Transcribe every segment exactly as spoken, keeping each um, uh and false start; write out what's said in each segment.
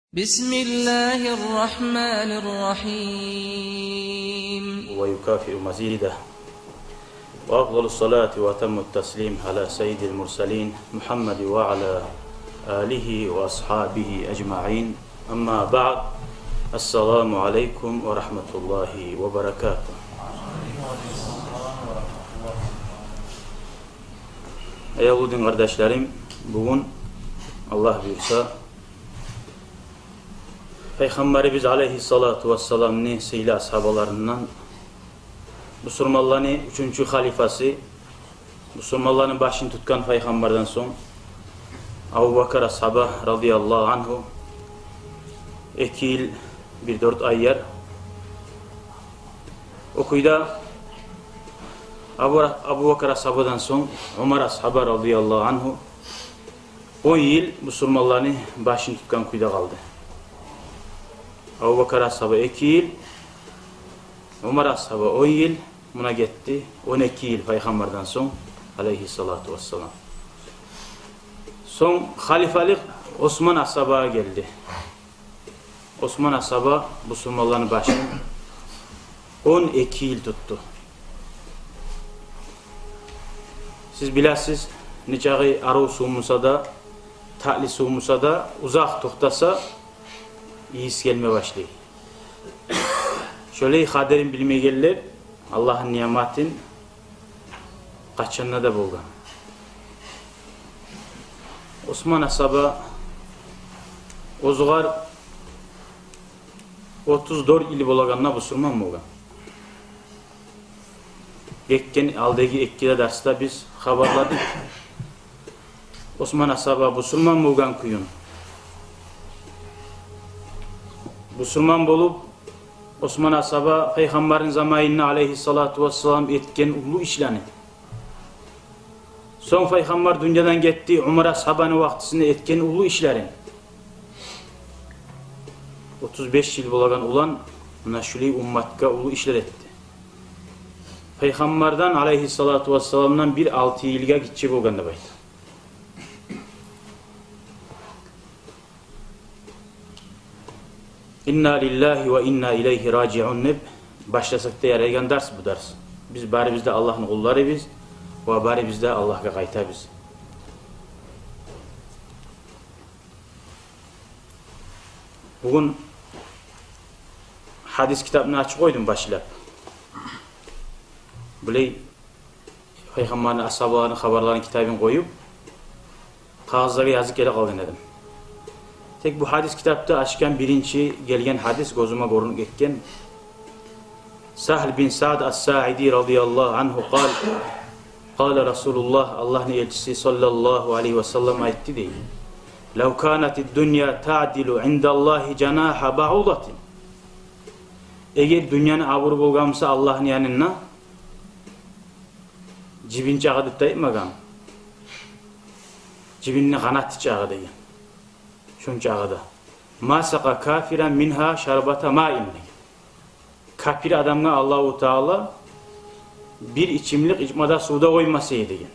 بسم الله الرحمن الرحيم. ويكافئ مزيده. وأفضل الصلاة وأتم التسليم على سيد المرسلين محمد وعلى آله وأصحابه أجمعين. أما بعد. السلام عليكم ورحمة الله وبركاته. Аявлу дин къардашларым, бугюн, Аллагь буюрса, Пайхаммарыбыз алайгьиссалату вассаламны сыйлы асгьабаларындан, бусурманланы уьчюнчю халифасы, бусурманланы башын тутгъан Пайхаммардан сонг Абубакар асгьаба радияллагьу ангьу эки йыл бир дёрт ай яр. О кюйде Абу-, Абубакар асгьабадан сонг Умар асгьаба радияллагьу ангьу он йыл бусурманланы башын тутгъан кюйде къалды. Абубакар асгьаба эки йыл, Умар асгьаба он йыл, муна гетди он эки йыл Пайхаммардан сонг, алайгьиссалату вассалам. Сонг халифалыкъ Осман асгьабагъа гелди. Осман асгьаба бусурманланы башын он эки йыл тутду. Сиз билесиз, нечакъы арив сув буса да, татли сув буса да, узакъ токътаса, ийис гелме башлай. Шолай къадрин билмегенлер Аллагьны ниъматын къачан да болгъан. Осман асгьаба оьзюгер отуз дёрт йыл болагъанда бусурман болгъан. Гетген алдагъы эки де дарсда биз хабарладыкъ Осман асгьаба бусурман болгъан кююн. Бусурман болуп, Осман асгьаба Пайхаммарны заманында алайгьиссалату вассалам этген уллу ишлени, сонг Пайхаммар дюньядан гетди, Умар асгьабаны вакътисинде этген уллу ишлерин. Отуз беш йыл болагъан улан муна шулай умматгъа уллу ишлер этди. Пайхаммардан алайгьиссалату вассаламдан бир алты йылгъа гиччи болгъан деп айта. «Инна лиллагьи ва инна илайгьи ражиун» деп башласакъ да ярайгъан дарс бу дарс. Биз барыбыз да Аллагьны къулларыбыз ва барыбыз да Аллагьгъа къайтабыз. Бугюн гьадис китапны ачып къойдум башлап. Булай Пайхаммарны асгьабаларыны хабарларын китабын къоюп, къагъызлагъа язып геле къалгъан эдим. Тек бу гьадис китапда ачгъан биринчи гелген гьадис гёзюме гёрюнюп гетген. Сагьл бин Саъд ас-Саиди радияллагьу ангьу къал: къала Расулуллагь, Аллагьны элчиси саллаллагьу алайгьи ва саллам айтды дей: «Лав канатид дунья таъдилу индаллагьи жанагьа баъудатин». Эгер дюньяны абуру болгъан буса Аллагьны янында, жибин чагъы деп де айтмагъан, жибинни къанаты чагъы деген. Шончагъы да. «Ма сакъа кафиран мингьа шарбата маин» деген. Капир адамгъа Аллагьу Таала бир ичимлик ичме де сув да къоймас эди деген.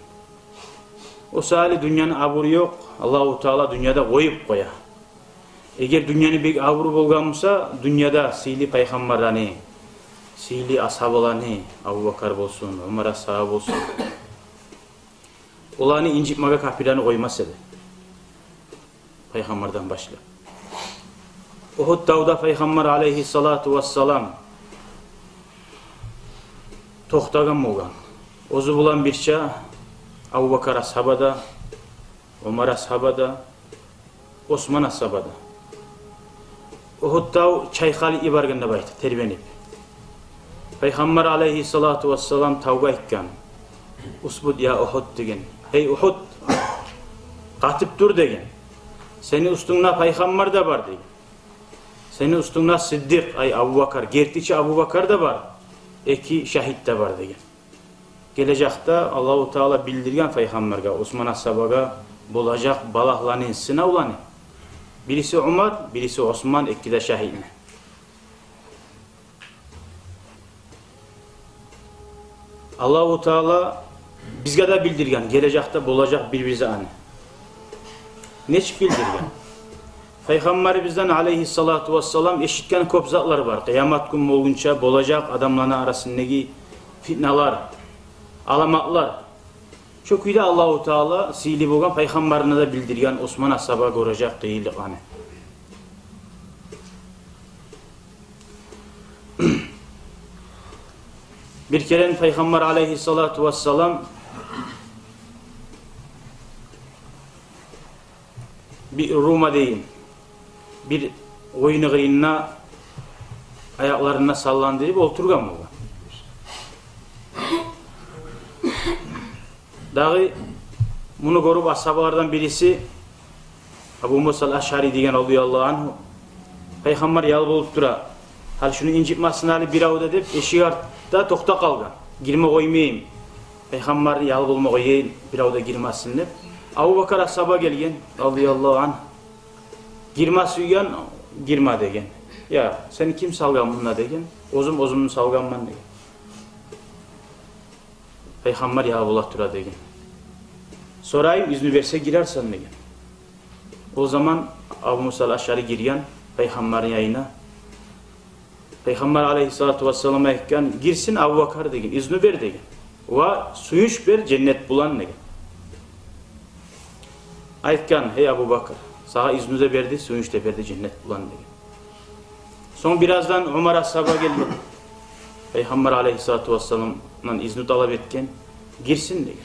О саялы дюньяны абуру ёкъ, Аллагьу Таала дюньяда къоюп къоя. Эгер дюньяны бек абуру болгъан буса, дюньяда сыйлы пайхаммарланы, сыйлы асгьабаланы, Абубакар болсун, Умар асгьаба болсун, оланы инжитмеге капирлени къоймас эди. Пайхаммардан башлап. Угьуд тавда Пайхаммар алайгьиссалату вассалам токътагъан болгъан. Оьзю булан бирче Абубакар асгьаба да, Умар асгьаба да, Осман асгьаба да. Угьуд тав чайкъалып йиберген деп айта, тербенип. Пайхаммар алайгьиссалату вассалам тавгъа айтгъан: «Усбут я Угьуд», – деген. «Гьей Угьуд, къатып тур», – деген. «Сени уьстюнгде пайхаммар да бар», – деген. «Сени уьстюнгде Сыддыкъ, ай Абубакар, гертичи Абубакар да бар, эки шагьит де бар», – деген. Гележекде Аллагьу Таала билдирген Пайхаммаргъа, Осман асгьабагъа болажакъ балагьланы, сынавланы. Бириси Умар, бириси Осман, эки де шагьитни. Аллагьу Таала бизге де билдирген гележекде болажакъ бир-бир затны. Нечик билдирген? Пайхаммарыбыздан алайгьиссалату вассалам эшитген кёп затлар бар. Къыямат гюн болгъунча болажакъ адамланы арасындагъы фитналар, аламатлар. Шо кюйде Аллагьу Таала сыйлы болгъан пайхаммарына да билдирген Осман асгьаба гёрежек къыйынлыкъланы. Бир керен пайхаммар алайгьиссалату вассалам Биъру Рума деген бир къойну къырыйында аякъларын салландырып олтургъан болгъан. Дагъы муну гёрюп асгьабалардан бириси Абу Муса ал-Ашъари деген, радияллагьу ангьу, пайхаммар ял болуп тура, гьали шуну инжитмесин гьали бирев де деп, эшик артда токътап къалгъан. Гирме къоймайым, пайхаммарны ял болма къояйым, бирев де гирмесин деп. Абубакар асгьаба гелген, радияллагьу ангьу. Гирме сюйген, гирме деген. Я, сени ким салгъан мунда деген. Оьзюм оьзюмню салгъанман деген. Пайхаммар ял бола тура деген. Сорайым, изну берсе гирерсен деген. О заман Абу Муса ал-Ашъари гирген пайхаммарны янына. Пайхаммар алайгьиссалату вассалам айтгъан: «Гирсин Абубакар, — деген, — изну бер, — деген. — Ва сююнч бер женнет булан», — деген. Айтгъан: «Гьей Абубакар, сагъа изну да берди, сююнч де берди женнет булан», — деген. Сонг бираздан Умар асгьаба гелди. Пайхаммар алайгьиссалату вассаламдан изну талап этген. «Гирсин, — деген.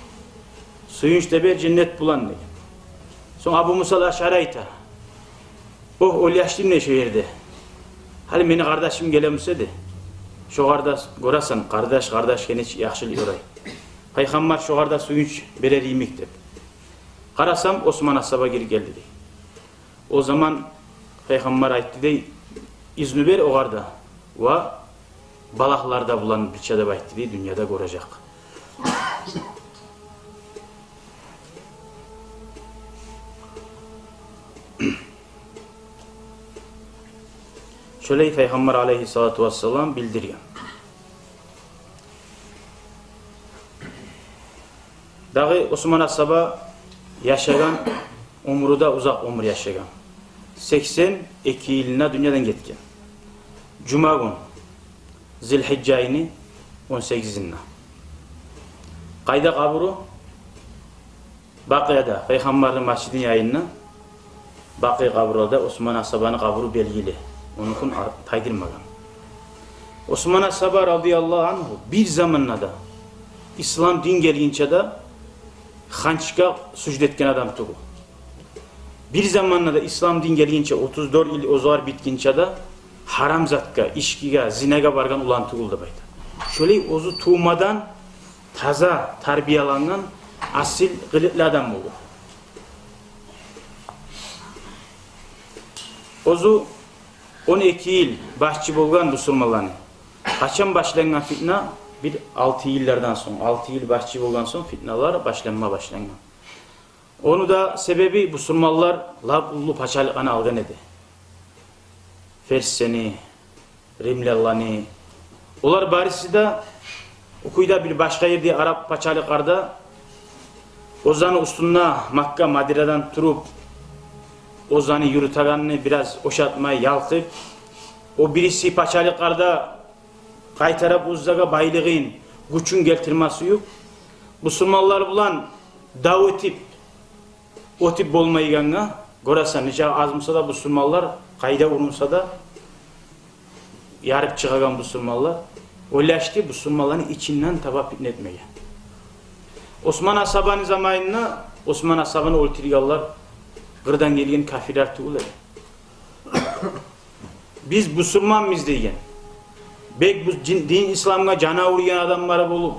— Сююнч де бер женнет булан», — деген. Сонг Абу Муса ал-Ашъари айта: «Огь, ойлашдым не шо ерде. Гьали мени къардашым геле буса эди. Шогъар да, гёресен, къардаш къардашгъа нечик яхшылыкъ ёрай. Пайхаммар шогъар да сююнч берер йимик деп. Къарасам, Осман асгьаба гирип гелди», — дей. О заман пайхаммар айтды дей: «Изну бер огъар да, ва балагьлар да булан бирче деп айтды дей, дюньяда гёрежек». Шолай пайхаммар алайгьиссалату вассалам билдирген. Дагъы Осман асгьаба яшагъан, оьмюрю де узакъ оьмюр яшагъан. Сексен эки йылына дюньядан гетген. Жума гюн, Зилгьижжа айны он сегизинде. Къайда къабуру? Бакъияда, пайхаммарны межитини янында. Бакъия къабурларда Осман асгьабаны къабуру белгили. Онукъун ар-, тайдырмагъан. Осман асгьаба, радияллагьу ангьу, бир заманда да, ислам дин гелгинче де, ханчгъа сужда этген адам тюгюл. Бир заманда да, ислам дин гелгинче, отуз дёрт йыл оьзюгер битгинче де, гьарам затгъа, ичкиге, зинагъа баргъан улан тюгюл деп айта. Шолай оьзю тувмадан таза тарбиялангъан асил къылыкълы адам болгъан. Оьзю он эки йыл башчы болгъан бусурманланы. Къачан башлангъан фитна? Бир алты йыллардан сонг, алты йыл башчы болгъан сонг фитналар башланма башлангъан. Ону да себеби, бусурманлар лап уллу пачалыкъланы алгъан эди. Персияны, римлянланы. Олар барысы да, о кюйде бир башгъа ерде араб пачалыкъларда, оьзлени уьстюнде Макка, Мадинадан туруп, оьзлени юрютегенни бираз ошатмай, ялкъып, о бириси пачалыкъларда къайтарып оьзлеге байлыгъын, гючюн гелтирме сююп, бусурманлар булан дав этип, оьтюп болмайгъангъа, гёресен, нече аз буса да бусурманлар, къайда урунса да, ярып чыгъагъан бусурманлар, ойлашды бусурманланы ичинден таба питне этмеге. Осман асгьабаны заманында Осман асгьабаны оьлтюргенлер къырдан гелген капирлер тюгюл эди. «Биз бусурманбыз», — деген. Бек бу дин, дин исламгъа жана ургъан адамлар болуп,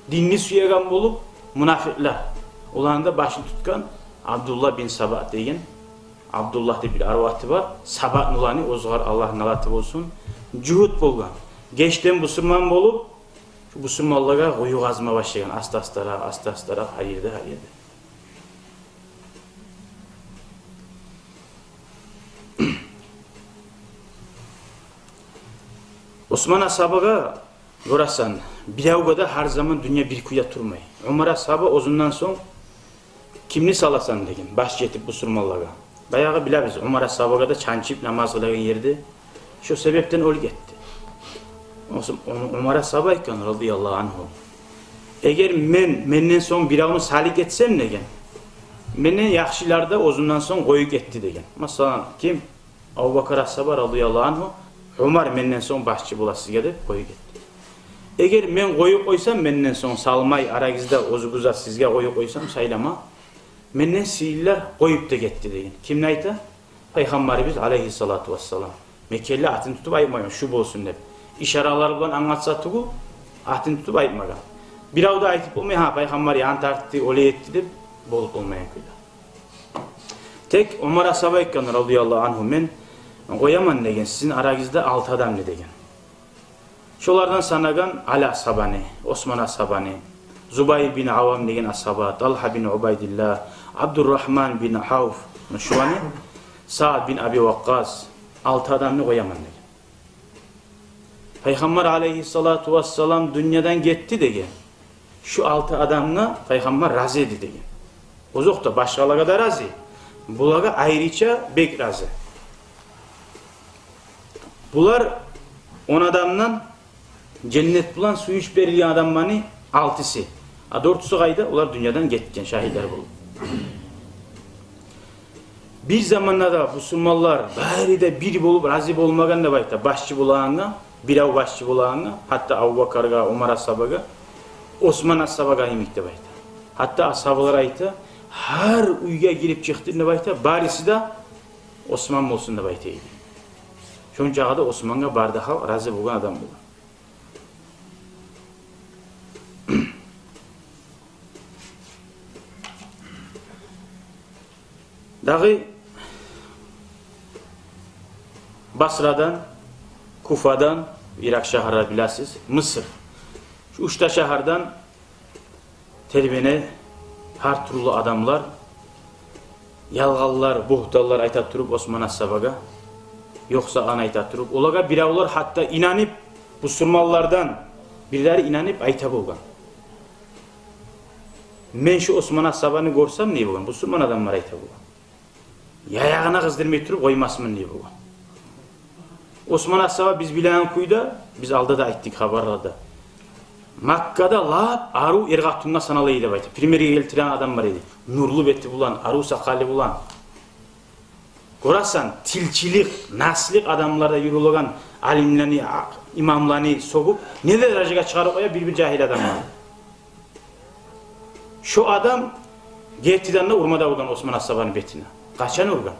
динни сюеген болуп, мунафикълар. Оланы да башын тутгъан Абдуллагь бин Саба деген. Абдуллагь деп бир арив аты бар. Сабаны уланы, оьзюгер Аллагьны налаты болсун. Жугьут болгъан. Гечден бусурман болуп, шу бусурманлагъа къую къазма башлагъан. Аста-астаракъ, аста-астаракъ, гьар ерде, гьар ерде. Осман асгьабагъа гёресен, биревге де гьар заман дюнья бир кюйде турмай. Умар асгьаба оьзюнден сонг: «Кимни саласан?» — деген, башчы этип бусурманлагъа. Баягъы билебиз, Умар асгьабагъа да чанчып намаз къылагъан ерде, шо себепден оьлюп гетди. О сам-, Умар асгьаба айтгъан, радияллагьу ангьу: «Эгер мен, менден сонг биревню салик этсем, — деген, — менден яхшылар да оьзюнден сонг къоюп гетди», — деген. Масала, ким? Абубакар асгьаба, радияллагьу ангьу: «Умар менден сонг башчы бола сизге», — деп къоюп гетди. «Эгер мен къоюп къойсам, менден сонг салмай, арагъызда оьзюгюз де сизге къоюп къойсам сайлама, менден сыйлылар къоюп да гетди», — деген. Кимни айта? Пайхаммарыбыз, алейгьиссалату вассалам. Мекенли атын тутуп айтмагъан, шу болсун деп. Ишаралар булан англатса тюгюл, атын тутуп айтмагъан. Бирев де айтып болмай, гьа, Пайхаммар ян тартды, олай этди деп болуп болмайгъан кюйде. Тек Умар асгьаба айтгъан, радияллагьу ангьу: «Мен къояман, — деген, — сизин арагъызда алты адамны», — деген. Шолардан санагъан Али асгьабаны, Осман асгьабаны, Зубайр бин Аввам деген асгьаба, Талгьа бин Убайдилла, Абдуррагьман бин Авф, шуланы, Саад бин Аби Вакъкъас, алты адамны къояман деген. Пайхаммар, алейгьиссалату вассалам, дюньядан гетди деген. Шу алты адамгъа Пайхаммар рази эди деген. Озокъда, башгъалагъа да рази. Булагъа айрыча бек рази. Булар он адамдан женнет булан сююнч берилген адамланы алтысы. А дёртюсю къайда? Олар дюньядан гетген, шагьитлер болуп. Бир заманда да бусурманлар бары да бир болуп рази болмагъан деп айта башчы болагъангъа, бирев башчы болагъангъа, гьатта Абубакаргъа, Умар асгьабагъа, Осман асгьабагъа йимик деп айта. Гьатта асгьабалар айта, гьар уьйге гирип чыкъдым деп айта, барысы да Осман болсун деп айта эди. Шончагъа да Османгъа бары да халкъ рази болгъан адам болгъан. Дагъы Басрадан, Куфадан, Иракъ шагьарлар билесиз, Мысыр. Шу уьч де шагьардан тербене гьар тюрлю адамлар, ялгъанлар, бугьтанлар айта туруп Осман асгьабагъа, ёкъ сагъан айта туруп, олагъа биревлер гьатта инанып, бусурманлардан бирлери инанып айта болгъан. «Мен шу Осман асгьабаны гёрсем, — дей болгъан, — бусурман адамлар айта болгъан, — яягъына къыздырмай туруп къоймасман», — дей болгъан. Осман асгьаба, биз билеген кюйде, биз алда да айтдыкъ хабарларда, Маккада лап арив эр-къатынгъа санала эди деп айта. Примерге гелтиреген адам бар эди. Нурлу бети булан, арив сакъалы булан. Гёресен, тилчилик, наслыкъ адамларда юрюлеген алимлени, а, имамланы сёгюп, не даражагъа чыгъарып къоя бир-бир жагьил адамланы. Шо адам гертиден де урма да ургъан Осман асгьабаны бетине. Къачан ургъан?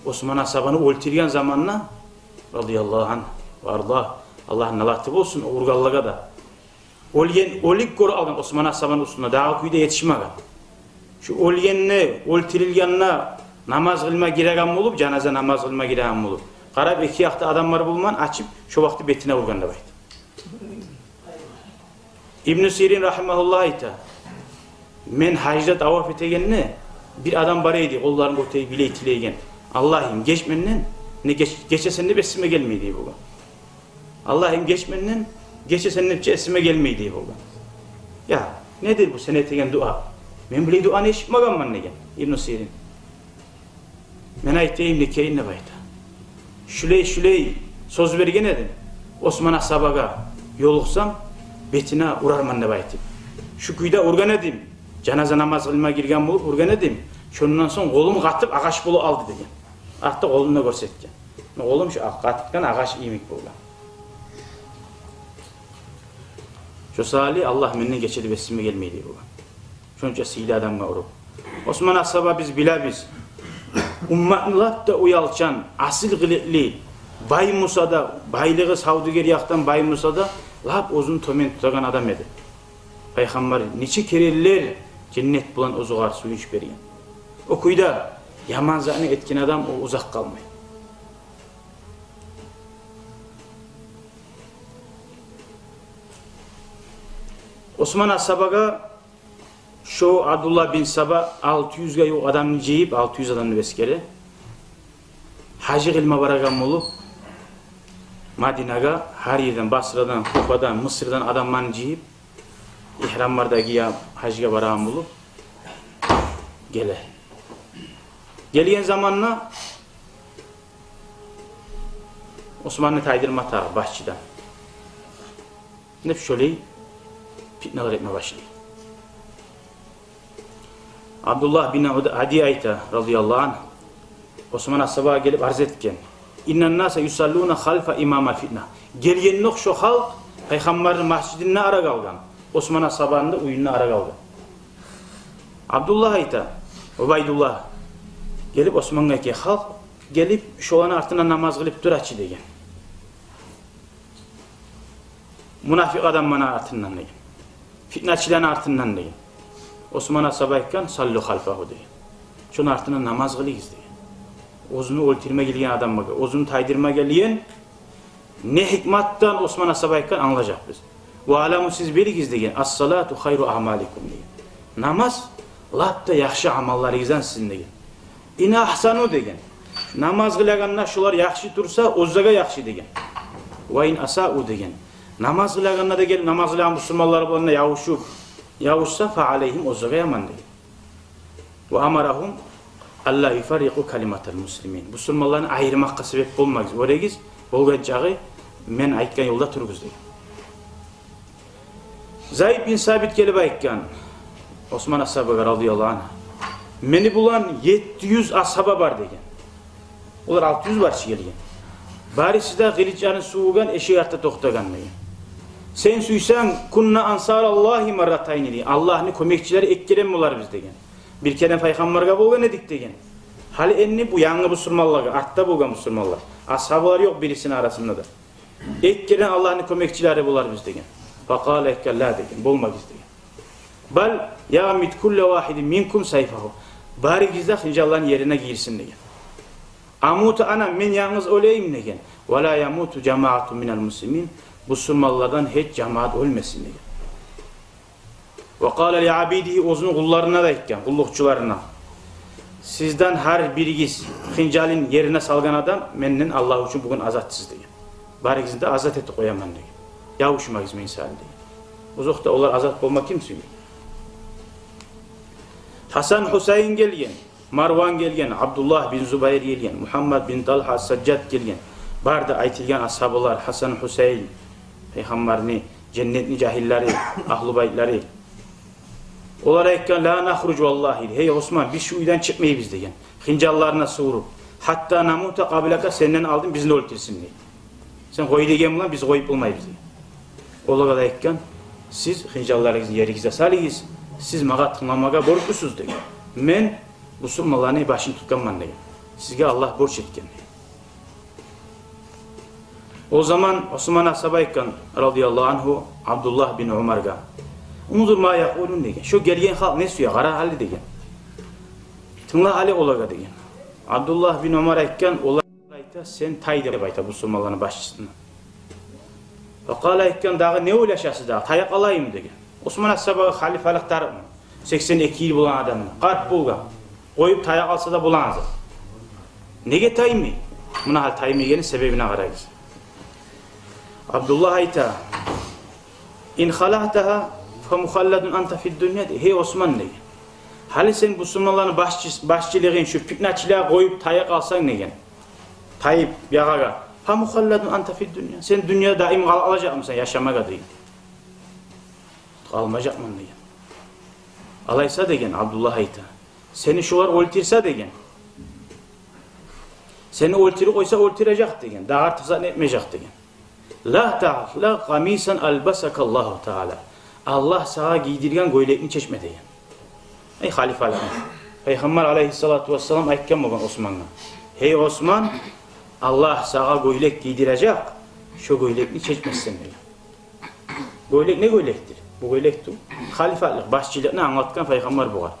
Осман асгьабаны оьлтюрген заманда, радияллагьу ангьу ва арда, Аллагьны налаты болсун о ургъанлагъа да. Оьлген, оьлюп гёрюп алгъан Осман асгьабаны уьстюне, дагъы кюйде етишмеген. Шу оьлгенде, оьлтюрюлгенде намаз къылма гиреген болуп, жаназа намаз къылма гиреген болуп, къарап, эки якъда адамлар болмагъан, ачып, шо вакъти бетине ургъан деп айта. Ибну Сирин, рагьимагьуллагь, айта: «Мен гьажда таваф этегенде, бир адам бар эди, къолларын гётерип, билей тилейген: „Аллагьым, геч менден“, не геч-, гечесен деп эсиме гелмей», — дей болгъан. «Аллагьым, геч менден, гечесен деп чи эсиме гелмей», — дей болгъан. «Я, недир бу сен этеген дуа? Мен булай дуаны эшитмегенмен», — деген Ибну Сирин. «Мен айтайым, не этейим», — деп айта. «Шулай-шулай сёз берген эдим, Осман асгьабагъа ёлукъсам, бетине урарман деп айтып. Шу кюйде ургъан эдим, жаназа намаз къылма гирген болуп ургъан эдим. Шондан сонг къолум къатып, агъач болуп алды», — деген. Артда къолун да гёрсетген. Къолум шу къатгъан агъач йимик болгъан. Шо саялы «Аллагь менден гече деп эсиме гелмей», — дей болгъан. Шонча сыйлы адамгъа уруп. Осман асгьаба, биз билебиз, умматны лап да уялчан, асил къылыкълы, бай буса да, байлыгъы, савдюгер якъдан бай буса да, лап оьзюн тёбен тутагъан адам эди. Пайхаммар нече керенлер женнет булан оьзюгер сююнч берген. О кюйде яман затны этген адам, о узакъ къалмай. Осман асгьабагъа шо Абдуллагь бин Саба алты юзге ювукъ адамны жыйып, алты юз адамны бескере, гьажы къылма барагъан болуп, Мадинагъа гьар ерден, Басрадан, Куфадан, Мысырдан адамланы жыйып, игьрамлар да гийип, гьажгъа барагъан болуп геле. Гелген заманда Османны тайдырма тарыкъ башчыдан деп, шолай питналар этме башлай. Абдуллагь бин Ади айта, радияллагьу ангь, Осман асгьабагъа гелип арз этген: «Иннан-наса юсаллуна халфа имамил фитна». Гелгендокъ шо халкъ Пайхаммарны межитинде ара къалгъан, Осман асгьабаны да уьюнде ара къалгъан. Абдуллагь айта, Убайдуллагь, гелип Османгъа: «Ке, халкъ гелип шоланы артындан намаз къылып тура чы», — деген. «Мунафикъ адамланы артындан», — деген. «Питначыланы артындан», — деген. Осман асгьаба айтгъан: «Саллу халфагьу», — деген. «Шону артындан намаз къылыгъыз», — деген. Оьзюню оьлтюрме гелген адамгъа, оьзюню тайдырма гелген, не гьикматдан Осман асгьаба айтгъан, англажакъбыз. «Ва аламу, сиз билигиз, — деген, — ас-салату хайру аъмаликум», — деген. «Намаз лап да яхшы амалларыгъыздан сизин», — деген. «Ин ахсану, — деген, — намаз къылагъанда шолар яхшы турса, оьзлеге яхшы», — деген. «Ва ин асау, — деген, — намаз къылагъанда да гелип намаз къылагъан бусурманлар булан да явушуп, явушса, фа алайгьим, оьзлеге яман», — деген. «Ва амарагьум алла юфаррикъу калиматал муслимин». «Бусурманланы айырмакъгъа себеп болмагъыз, гёрегиз, болгъан чакъы мен айтгъан ёлда туругъуз», — деген. Зайд бин Сабит гелип айтгъан Осман асгьабагъа, радияллагьу ангь: «Мени булан етти юз асгьаба бар, — деген. — Олар алты юз бар чы гелген. Барысы да къылычларын сувугъан, эшек артда токътагъан, — деген. — Сен сюйсенг, кунна ансараллагьи марратайни, — деген. — Аллагьны кёмекчилери эки керен боларбыз», — деген. «Бир керен Пайхаммаргъа болгъан эдик, — деген. — Гьали энни бу янгы бусурманлагъа, артда болгъан бусурманлар. Асгьабалар ёкъ бирисини арасында да. Эки керен Аллагьны кёмекчилери боларбыз», — деген. Факъала, айтгъан: «Ла, — деген, — болмагъыз», — деген. «Бал ягъмид кулла вагьидин минкум сайфагьу. Барыгъыз да хынжалланы ерине гийирсин», — деген. «Амута ана, мен янгыз оьлейим, — деген. — Ва ла ямуту жамаату минал муслимин, бусурманлардан гьеч жамаат оьлмесин», — деген. «Ва къала ли абидигьи», оьзюню къулларына да айтгъан, къуллукъчуларына: «Сизден гьар биригиз хынжалын ерине салгъан адам менден Аллагь учун бугюн азатсыз, — деген. — Барыгъызны да азат этип къояман, — деген. — Явушмагъыз мен саялы», — деген. Узакъда олар азат болма ким сюймей? Гьасан, Гьусейин гелген, Марван гелген, Абдуллагь бин Зубайр гелген, Мугьаммад бин Талгьа, Сажжад гелген. Бары да айтылгъан асгьабалар, Гьасан, Гьусейин, Пайхаммарны, женнетни жагьиллери, агьлу байтлары. Олар айтгъан: «Ла нахруж валлагьи, — гей Осман, — биз шу уьйден чыкъмайбыз, — деген, — хынжалларына сувуруп, гьатта намута къаблака, сенден алдын бизин оьлтюрсюн, — дейди. — Сен къой деген булан биз къоюп болмайбыз», — деген. Олагъа да айтгъан: «Сиз хынжалларыгъызны еригизге салыгъыз, сиз магъа тынгламагъа борчлусуз, — деген. — Мен бусурманланы башын тутгъанман, — деген. — Сизге Аллагь борч этген», — деген. О заман Осман асгьаба айтгъан, радияллагьу ангьу, Абдуллагь бин Умаргъа: «Унзур ма якъулун, — деген. — Шо гелген халкъ не сюе, къара гьали, — деген. — Тынгла гьали олагъа», — деген. Абдуллагь бин Умар айтгъан: «Олар айта, сен тай», — деп айта бусурманланы башчысына. Факъала, айтгъан: «Дагъы не ойлашасыз дагъы? Таякъ алайым», — деген. Осман асгьабагъа халифалыкъ тарыкъмы? Сексен эки йыл болгъан адамны, къарт болгъан, къоюп таякъ алса да болагъан зат. Неге таймай? Муна гьали таймайгъанны себебине къарагъыз. Абдуллагь айта: «Ин халаътагьа фа мухалладун анта фид-дунья, — дейди. — Гей Осман, — деген, — гьали сен бусурманланы башчы-, башчылыгъын шу питначылагъа къоюп таякъ алсанг, — деген, — тайып ягъагъа, фа мухалладун анта фид-дунья, сен дюньяда даим къала алажакъмысан яшамагъа?» — деген. «Къалмажакъман», — деген. «Алайса, — деген, Абдуллагь айта, — сени шолар оьлтюрсе, — деген, — сени оьлтюрюп къойса, оьлтюрежек, — деген, — дагъы артыкъ зат этмежек, — деген. — Ла тагьла къамисан албасакаллагьу таала. Аллагь сагъа гийдирген гёйлекни чечме», — деген. Эй, халифалыкъны. Пайхаммар алайгьиссалату вассалам айтгъан болгъан Османгъа: «Гей Осман, Аллагь сагъа гёйлек гийдирежек, шо гёйлекни чечмесенг», — деген. Гёйлек не гёйлектир? Бу гёйлек тюгюл. Халифалыкъ, башчылыкъны англатгъан Пайхаммар бугъар.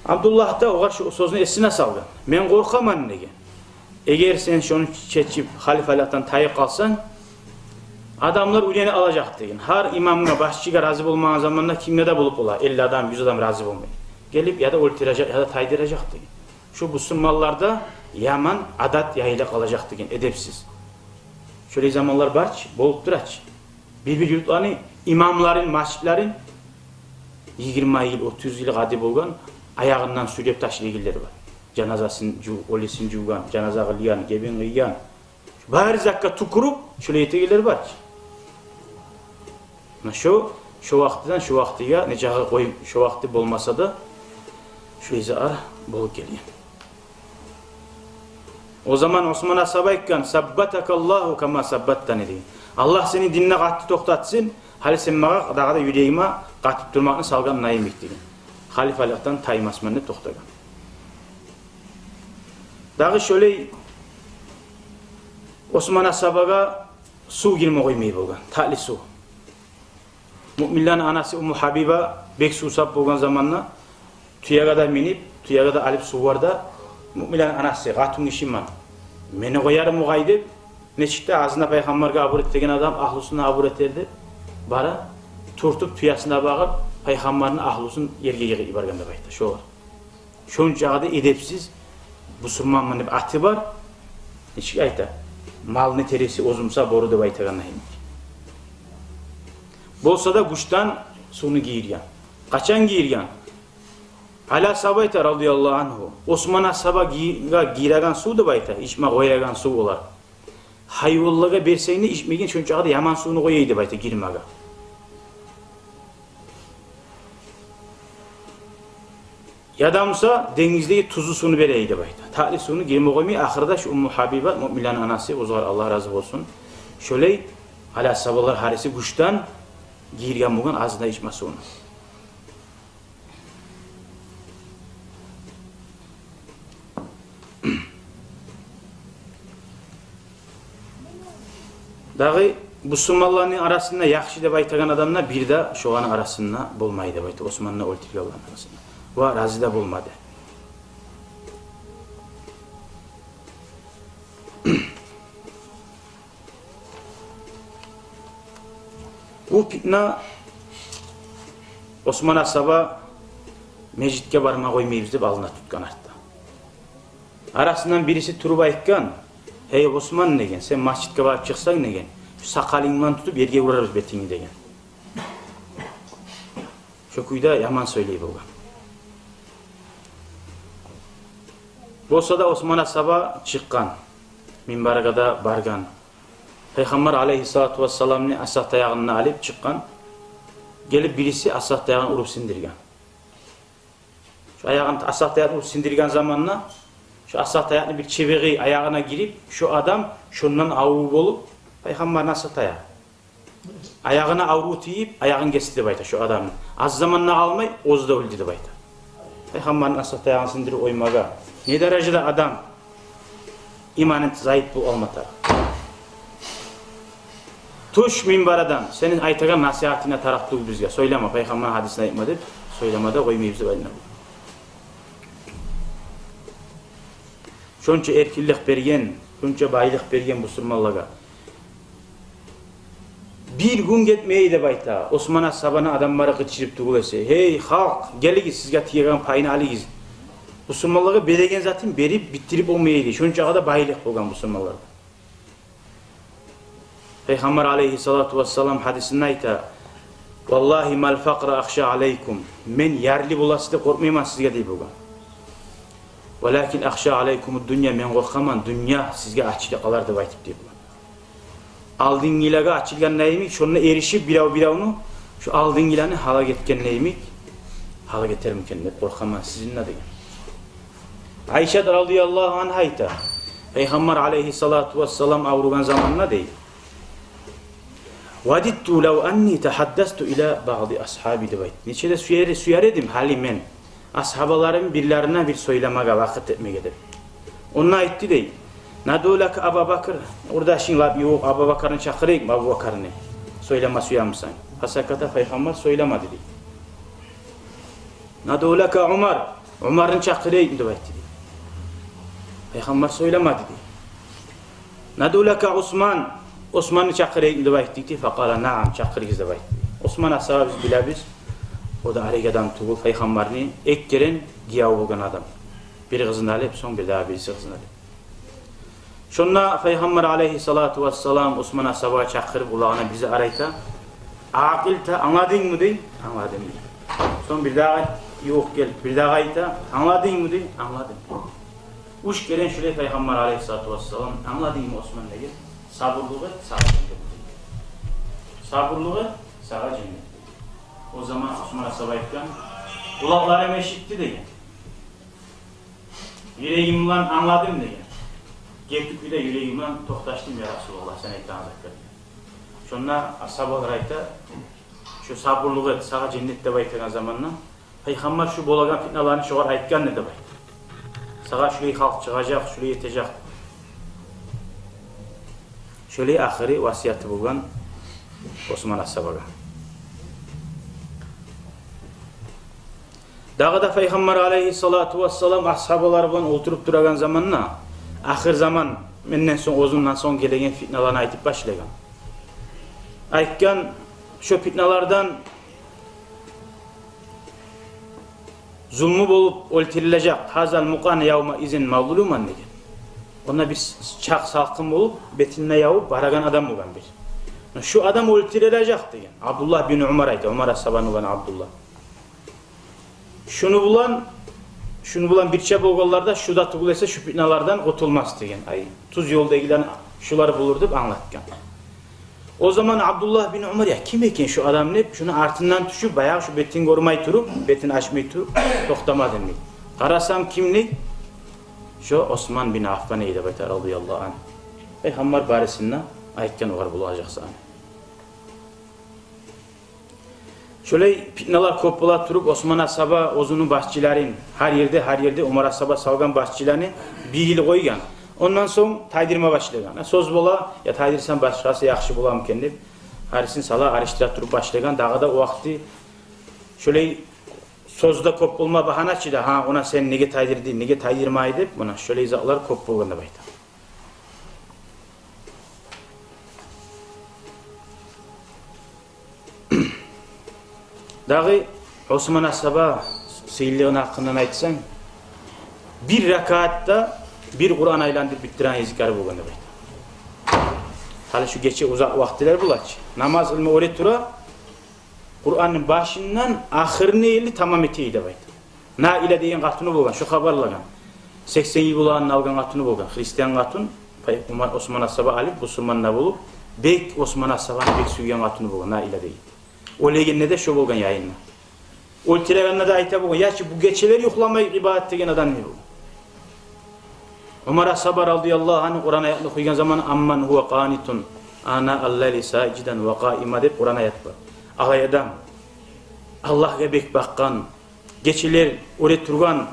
Абдуллагь да огъар шу сёзню эсине салгъан. «Мен къоркъаман, — деген, — эгер сен шону чечип, халифалыкъдан тайып къалсанг, адамлар уьйренип алажакъ, — деген. — Гьар имамгъа, башчыгъа рази болмагъан заманда кимге де болуп бола, элли адам, юз адам рази болмай. Гелип яда оьлтюрежек, яда тайдыражакъ, — деген. — Шу бусурманларда яман адат яйыла къалажакъ, — деген, — эдепсиз. Шолай заманлар бар чы, болуп тура чы. Бир-бир юртланы имамларын, межитлерин йигирма йыл, отуз йыл къади болгъан аягъындан сюйреп ташлайгъанлар бар. Жаназасын жув-, оьлюсюн жувгъан, жаназа къылгъан, гебин къыйгъан. Бары затгъа тюкюрюп, шолай этегенлер бар чы. Муна шо, шо вакътиден шо вакътиге, нечакъы къой-, шо вакъти болмаса да, шо изагьар болуп гелген. О заман Осман асгьаба айтгъан: «Саббатакаллагьу кама саббаттани», — деген. «Аллагь сени динде къатты токътатсын, гьали сен магъа дагъы да юрегиме къатып турмакъны салгъан йимик», — деген. Халифалыкъдан таймасман деп токътагъан. Дагъы шолай Осман асгьабагъа сув гирме къоймай болгъан, татли сув. Муъминлени анасы Умму Гьабиба бек сувсап болгъан заманда, тюеге де минип, тюеге де алып сувлар да, муъминлени анасы: «Къатынгишимен, мени къоярмы огъай?» — деп, нечик де азына пайхаммаргъа абур этеген адам агьлюсюне абур этер деп, бара, тюртюп, тюесине багъып, пайхаммарны агьлюсюн ерге йыгъып йиберген деп айта. Шолар. Шончакъы да эдепсиз, бусурманман деп аты бар. Нечик айта? Малны тереси озмуса бору деп айтагъан йимик. Болса да гючден сувну гийирген. Къачан гийирген? Али асгьаба айта, радияллагьу ангьу, Осман асгьабагъа гийиреген сув деп айта, ичме къоягъан сув олар. Гьайванлагъа берсенг де ичмейген, шончакъы да яман сувну къояй деп айта гирмеге. Яда буса денгиздеги тюзлю сувну берей деп айта. Татли сувну гирме къоймай, ахырда шу Умму Гьабиба, муъминлени анасы, огъар Аллагь рази болсун, шолай Али асгьабалар гьариси гючден гийирген болгъан азына ичме сувну. Дагъы бусурманланы арасында яхшы деп айтагъан адамлар бир де шоланы арасында болмай деп айта, Османны оьлтюргенлени арасында. Ва рази де болмады. Бу питна Осман асгьаба межитге барма къоймайбыз деп алдына тутгъан артда. Арасындан бириси туруп айтгъан: «Гьей Осман, — деген, — сен межитге барып чыкъсанг, — деген, — шу сакъалынгдан тутуп ерге урарбыз бетинги», — деген. Шо кюйде яман сёйлей болгъан. Болса да Осман асгьаба чыкъгъан, минбаргъа да баргъан. Пайхаммар алейгьиссалату вассаламны асгьа таягъын алып чыкъгъан. Гелип бириси асгьа таягъын уруп сындыргъан. Шо аягъын, асгьа таягъын уруп сындыргъан заманда, шо асгьа таягъыны бир чебеги аягъына гирип, шо адам шондан аврув болуп, пайхаммарны асгьа таягъы аягъына аврув тийип, аягъын гесди деп айта шо адамны. Аз заманда къалмай, оьзю де оьлдю деп айта. Пайхаммарны асгьа таягъын сындырып къоймагъа не даражада адам иманы зайып болуп къалма тарыкъ. «Тюш минбардан, сени айтагъан насигьатынга тарыкъ тюгюл бизге. Сёйлеме, пайхаммар гьадисин айтма деп, сёйлеме де къоймайбыз», — деп айтгъан. Шонча эркинлик берген, шонча байлыкъ берген бусурманлагъа. Бир гюн гетмей деп айта, Осман асгьабаны адамлары къычырып тюгюл эсе: «Гьей халкъ, гелигиз, сизге тиеген пайны алыгъыз». Бусурманлагъа береген затын берип битдирип болмай эди. Шончакъы да байлыкъ болгъан бусурманларда. Пайхаммар алейгьиссалату вассалам гьадисинде айта: «Валлагьи мал факъра ахша алейкум». Мен ярлы боласыз деп къоркъмайман сизге дей болгъан. «Валакин ахша алейкумуд дунья», мен къоркъаман, дюнья сизге ачылып къалар деп айтып дей болгъан. Алдынгылагъа ачылгъан йимик, шонда эришип бирев-биревню, шо алдынгыланы гьалак этген йимик гьалак этермикен деп къоркъаман сизин де деген. Айшат радияллагьу ангьа айта, Пайхаммар алейгьиссалату вассалам авругъан заманда дей: «Вадидту лав анни тагьаддасту ила баъди асгьаби», — деп айтды. Нече де сюер, сюер эдим гьали мен асгьабаларым бирлерине бир сёйлемеге, вакъыт этмеге деп. Онда айтды дей: «Надулака Аба Бакр, къурдашынг лап ювукъ Абу Бакрны чакъырайыкъмы, Абу Бакрны? Сёйлеме сюемисен?» Фасаката, Пайхаммар сёйлемеди дей. «Надулака Умар, Умарны чакъырайыкъмы?» — деп айтды дей. Пайхаммар сёйлемеди дей. «Надулака Усман, Усманны чакъырайыкъмы?» — деп айтды дей. «Факъала наам, чакъырыгъыз», — деп айтды дей. Усман асгьаба биз билебиз, о да арек адам тюгюл, Пайхаммарны эки керен гиев болгъан адам. Бир къызын алып, сонг бир дагъы бириси къызын алып. Шонда Пайхаммар алейгьиссалату вассалам Усман асгьабаны чакъырып, къулагъына бир зат айта: «Акъилта, англадынгмы?» — дей. «Англадым», — дей. Сонг бир дагъы Ювукъ гелип, бирдагъы айта: «Англадынгмы?» — дей. «Англадым». Уьч керен шулай Пайхаммар алайгьиссалату вассалам: «Англадынгмы, Осман? — деген. — Сабурлукъ эт, сагъа женнет», — деген. «Сабурлукъ эт, сагъа женнет», — деген. О заман Осман асгьаба айтгъан: «Къулакъларым эшитди, — деген. — Юрегим булан англадым, — деген. — Герти кюйде юрегим булан токъташдым, я Расулаллагь, сен айтагъан затгъа», — деген. Шонда асгьабалар айта: «Шо сабурлукъ эт, сагъа женнет деп айтагъан заманда Пайхаммар шу болагъан фитналаны шогъар айтгъанды», — деп айта. «Сагъа шулай халкъ чыгъажакъ, шулай этежек». Шолай ахыры васияты болгъан Осман асгьабагъа. Дагъы да Пайхаммар алайгьиссалату вассалам асгьабалар булан олтуруп турагъан заманда, ахыр заман, менден сонг, оьзюмден сонг гелеген фитналаны айтып башлагъан. Айтгъан: «Шо фитналардан зулму болуп оьлтюрюлежек, гьазал мукъана явмаизин мазлуман», — деген. Онда бир чакъ салкъын болуп, бетин де явуп барагъан адам болгъан бир. «Шу адам оьлтюрюлежек, — деген. Абдуллагь бин Умар айта, Умар асгьабаны уланы Абдуллагь. — Шуну булан, шуну булан бирче болгъанлар да шу да тюгюл эсе шу фитналардан къутулмас, — деген. — Ай, тюз ёлдагъылар шулар болур», — деп англатгъан. О заман Абдуллагь бин Умар: «Я ким экен шу адам?» — деп, шуну артындан тюшюп, баягъы шу бетин гёрмей туруп, бетин ачмай туруп, токътамадым, — дей. — Къарасам, ким, — дей, — шо Осман бин Аффан эди», — деп айта, радияллагьу ангь. Пайхаммар барысын да айтгъан огъар болажакъ затны. Шолай фитналар кёп бола туруп, Осман асгьаба оьзюню башчыларын, гьар ерде, гьар ерде Умар асгьаба салгъан башчыланы бир йыл къойгъан. Ондан сонг тайдырма башлагъан. Сёз бола, я тайдырсам башгъасы яхшы боламы экен деп, гьарисин сала, алышдыра туруп башлагъан. Дагъы да о вакъти шолай сёз де кёп болма багьана чы да, гьа, она сен неге тайдырдынг, неге тайдырмай деп, муна шолай затлар кёп болгъан деп айта. Дагъы Осман асгьаба сыйлылыгъыны гьакъындан айтсанг, бир ракаатда бир Къуран айландырып битдиреген изгилери болгъан деп айта. Гьали шу гече узакъ вакътилер бола чы. Намаз къылма оьре тура, Къуранны башындан ахырына ерли тамам эте эди деп айта. Наила деген къатыны болгъан, шу хабарлагъан. Сексен йыл болагъанны алгъан къатыны болгъан, христиан къатын, пай-, Умар, Осман асгьаба алып, бусурман да болуп, бек Осман асгьабаны бек сюйген къатыны болгъан, Наила деген. Оьлегенде де шо болгъан янында. Оьлтюрегенде де айта болгъан: «Я чы бу гечелер юхламай ибадат этеген адам не бу?» Умар асгьаба радияллагьу ангь Къуран аятны охуйгъан заман: «Амман гьува къанитун ана аллайли сажидан ва къаима», — деп Къуран аят бар. Алай адам, Аллагьгъа бек бакъгъан, гечелер оьре тургъан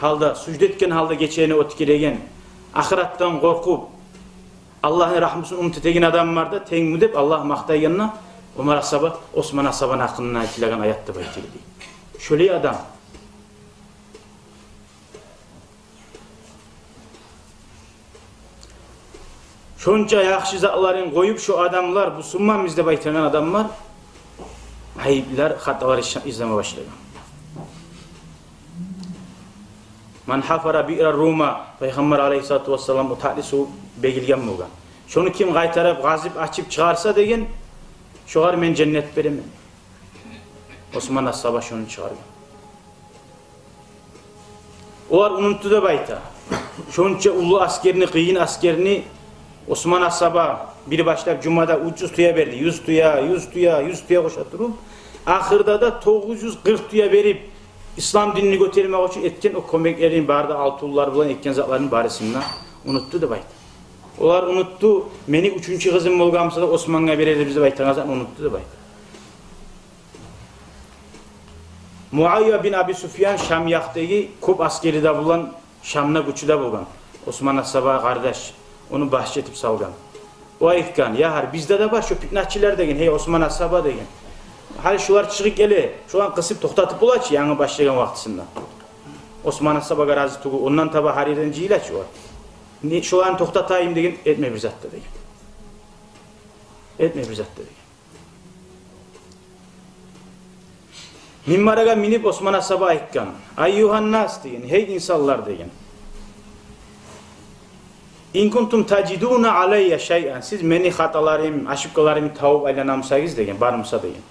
гьалда, сужда этген гьалда гечени оьтгереген, ахыратдан къоркъуп, Аллагьны рагьмусун умут этеген адам бар да, тенгми деп Аллагь макътайгъанда, Умар асгьаба, Осман асгьабаны гьакъындан айтылагъан аят деп айтыла дей. Шолай адам. Шонча яхшы затларын къоюп, шо адамлар, бусурманбыз деп айтагъан адамлар, айыплар, хаталар иш-, излеме башлагъан. «Ман хафара биъра Рума», Пайхаммар алайгьиссалату вассалам о татли сув бегилген болгъан. «Шону ким къайтарып, къазып, ачып чыгъарса, — деген, — шогъар мен женнет беремен». Осман асгьаба шону чыгъаргъан. Олар унутду деп айта. Шонча уллу аскерни, къыйын аскерни Осман асгьаба бир башлап жумада уьч юз тюе берди. Юз тюе, юз тюе, юз тюе къоша туруп, ахырда да тогъуз юз къыркъ тюе берип, ислам динни гётермек учун этген о кёмеклерин бары да, алтынлар булан этген затларын барысын да унутду деп айта. Олар унутду, мени уьчюнчю къызым болгъан буса да, Османгъа берербиз деп айтагъан затны унутду деп айта. Муавия бин Аби Суфьян Шам якъдагъы кёп аскери де булан, Шамда гючю де болгъан. Осман асгьаба къардаш, ону башчы этип салгъан. О айтгъан: «Я гьар, бизде де бар шо питначылар, — деген, — гьей, Осман асгьаба, — деген. — Гьали шулар чыгъып геле, шуланы къысып токътатып бола чы янгы башлагъан вакътисинде». Осман асгьабагъа рази тюгюл, ондан таба гьар ерден жыйыла чы олар. «Не, шуланы токътатайым, — деген, — этме бир зат да», — деген. «Этме бир зат да», — деген. Минбаргъа минип Осман асгьаба айтгъан: «Айюгьаннас, — деген, — гьей инсанлар, — деген, — ин кунтум тажидуна алайя шайъан, сиз мени хаталарым, ошибкаларым тавуп айланамсагъыз, — деген, — бармыса, — деген,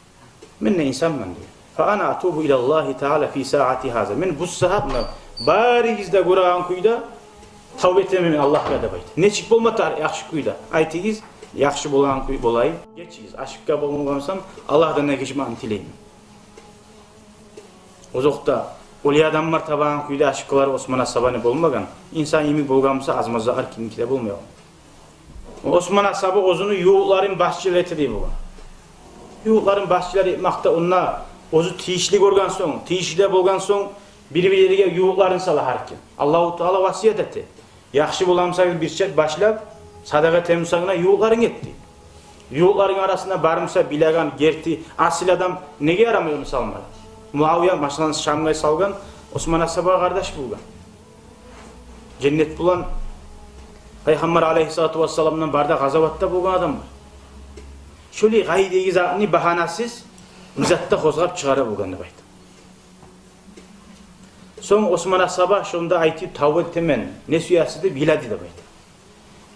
— мен де инсанман, — деген. Фа ана атубу илаллагьи таала фи саати гьаза. Мен бу сагьат муна барыгъыз да гёреген кюйде тавба этемен Аллагьгъа деп айта. Нечик болма тарыкъ яхшы кюйде? Айтыгъыз, яхшы болагъан кюй болайым. Гечигиз, ашыкъгъа болгъан бусам, Аллагьдан да гечмекни тилеймен. Озокъда, олай адамлар табагъан кюйде ашыкъгъалар Осман асгьабаны болмагъан. Инсан йимик болгъан буса, аз-маз да ар кимники де болмай. Осман асгьаба оьзюню ювукъларын башчылар эте дей болгъан. Ювукъларын башчылар этмекде, онда оьзю тийишли гёрген сонг, тийишли де болгъан сонг, бир-бирлеге ювукъларын сала гьар ким. Аллагьу Таала васият эте. Яхшы боламыса бир чат башлап, садагъа этемисен, ювукъларынг эт дей. Ювукъларынг арасында бармыса билеген, герти, асил адам, неге ярамай ону салмагъа? Муавия, масала, Шамгъа салгъан, Осман асгьабагъа къардаш болгъан. Женнет булан Пайхаммар алайгьиссалату вассаламдан бары да къазаватда болгъан адам бар. Шолай къайдагъы затны багьанасыз бир затда къозгъап чыгъара болгъан деп айта. Сонг Осман асгьаба шонда айтып, тавба этемен, не сюесиз деп йылады деп айта.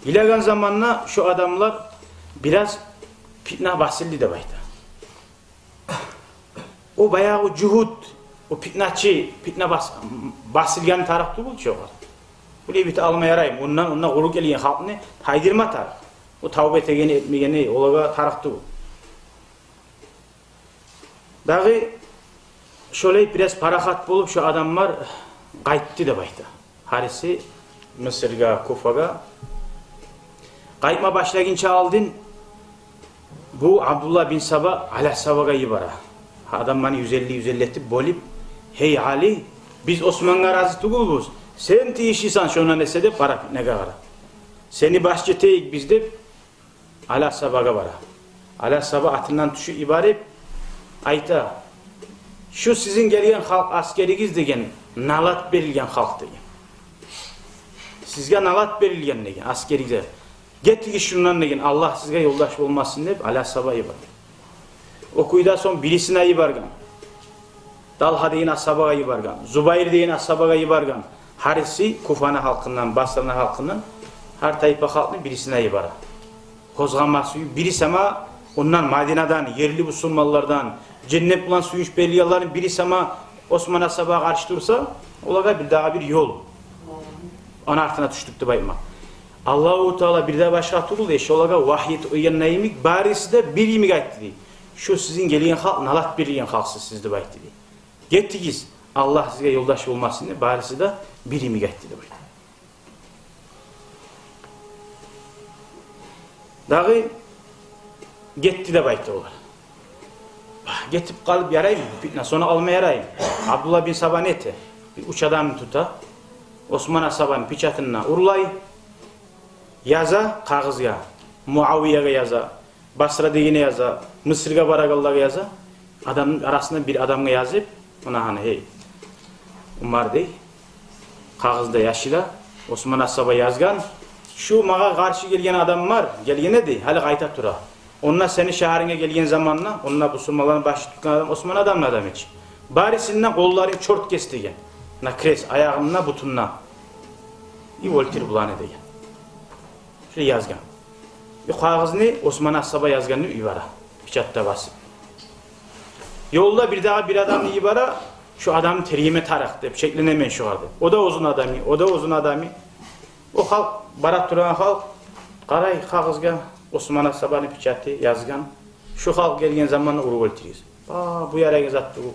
Йылагъан заманда шо адамлар бираз питна басылды деп айта. О баягъы жугьут, о питначы, питна бас-, басылгъан тарыкъ тюгюл чы огъар. Булай битип алма яраймы, ондан, ондан къуру гелген халкъны тайдырма тарыкъ. О тавба этегени, этмегени олагъа тарыкъ тюгюл. Дагъы шолай бираз парахат болуп, шо адамлар къайтды деп айта. Гьариси Мысыргъа, Куфагъа. Къайтма башлагъынча алдын бу Абдулла бин Саба Али асгьабагъа йибере. Адамланы юз элли, юз элли этип бёлюп: «Гьей, Али, биз Османгъа рази тюгюлбюз. Сен тийишлисен шондан эсе», — деп, къара питнагъа къара. «Сени башчы этейик биз», — деп, Али асгьабагъа бара. Али асгьаба атындан тюшюп йиберип айта: «Шу сизин гелген халкъ, аскеригиз, — деген, — налат берилген халкъ, — деген. — Сизге налат берилген, — деген, — аскеригизге. Гетигиз шундан, — деген, — Аллагь сизге ёлдаш болмасын», — деп Али асгьаба йиберди. О кюйде сонг бирисине йиберген. Талгьа деген асгьабагъа йиберген, Зубайр деген асгьабагъа йиберген. Гьариси Куфаны халкъындан, Басраны халкъындан, гьар тайпа халкъны бирисине йибере. Къозгъама сююп, бири сама ондан, Мадинадан, ерли бусурманлардан, женнет булан сююнч берилгенлерден бири сама Осман асгьабагъа къаршы турса, олагъа бир дагъы бир ёл. Ону артына тюшдюк деп айтма. Аллагьу Таала бир де башгъа тюгюл, эши олагъа вагьйи этип къойгъан йимик, бариси де бир йимик айтды дей. «Шу сизин гелген халкъ налат берилген халкъсыз сиз», — деп айтды дей. «Гетигиз, Аллагь сизге ёлдаш болмасын», — деп, бариси де бир йимик айтды деп айта. Дагъы гетди деп айта олар. Гетип къалып яраймы, питна сонуп къалма яраймы? Абдулла бин Саба не эте? Бир уьч адамны тута. Осман асгьабаны печатына урлай, яза къагъызгъа. Муавиягъа яза, Басра дегенге яза, Мысыргъа барагъанлагъа яза. Адамны арасында бир адамгъа язып, муна гьана, гьей, Умар дей, къагъызда яшыла, Осман асгьаба язгъан: «Шу магъа къаршы гелген адамлар, гелген эди, гьали къайта тура. Онда сени шагьарынга гелген заманда, онда бусурманланы башын тутгъан адам Осман адамны адамы эди чи. Барисин де къолларын чёрт кес, — деген, — на крест, аягъын да, бутун да. И оьлтюр буланы», — деген. Шулай язгъан. Бу къагъызны Осман асгьаба язгъан деп йибере, печатда басып. Ёлда бир дагъы бир адамны йибере, «Шу адамны тергеме тарыкъ деп, шекленемен шугъар», — деп. О да оьзюню адамы, о да оьзюню адамы. О халкъ, бара турагъан халкъ къарай къагъызгъа, Осман асгьабаны печаты язгъан: «Шу халкъ гелген заманда уруп оьлтюрюгюз». А, бу ярайгъан зат тюгюл.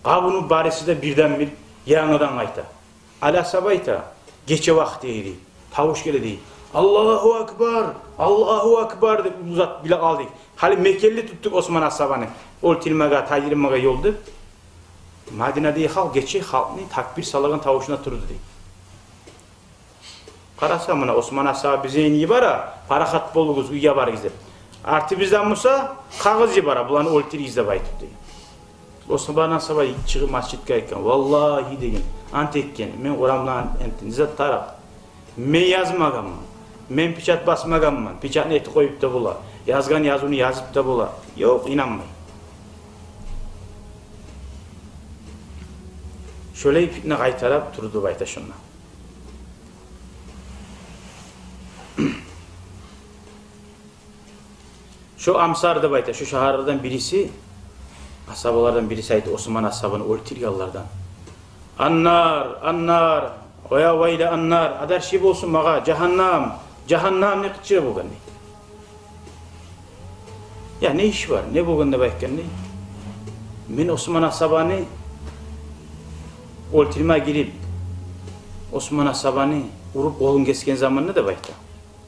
Къабунуп бариси де бирден-бир янгыдан къайта. Али асгьаба айта, гече вакъти эди. Тавуш геле дей. «Аллагьу акбар! Аллагьу акбар!» — деп уллу зат биле къалды. Гьали мекенли тутдукъ Осман асгьабаны оьлтюрмеге, тайдырмагъа ёл деп. Мадинадагъы халкъ гече халкъны такбир салагъан тавушуна турду дей. Къараса, муна Осман асгьаба бизин йибере, парахат болугъуз, уьйге барыгъыз деп. Артыбыздан буса къагъыз йибере, буланы оьлтюрюгюз деп айтып дей. Осман асгьаба чыгъып межитге айтгъан: «Валлагьи, — деген, — ант этген, мен Къуран булан ант этдим, не зат тарыкъ? Мен язмагъанман, мен печат басмагъанман, печатны этип къоюп да бола, язгъан язывну язып да бола. Ёкъ, инанмай». Шолай питна къайтарып турду деп айта шонда. Шо Амсар деп айта, шо шагьарлардан бириси, Асгьабалардан бириси айтды, Осман асгьабаны оьлтюргенлерден: «Аннар, аннар, ва я вайла аннар, адарши болсун магъа, жагьаннам, жагьаннам», — деп къычыра болгъан дей. «Я не иш бар, не болгъан?» — деп айтгъан дей. «Мен Осман асгьабаны оьлтюрме гирип, Осман асгьабаны уруп къолун гесген заманда, — деп айта,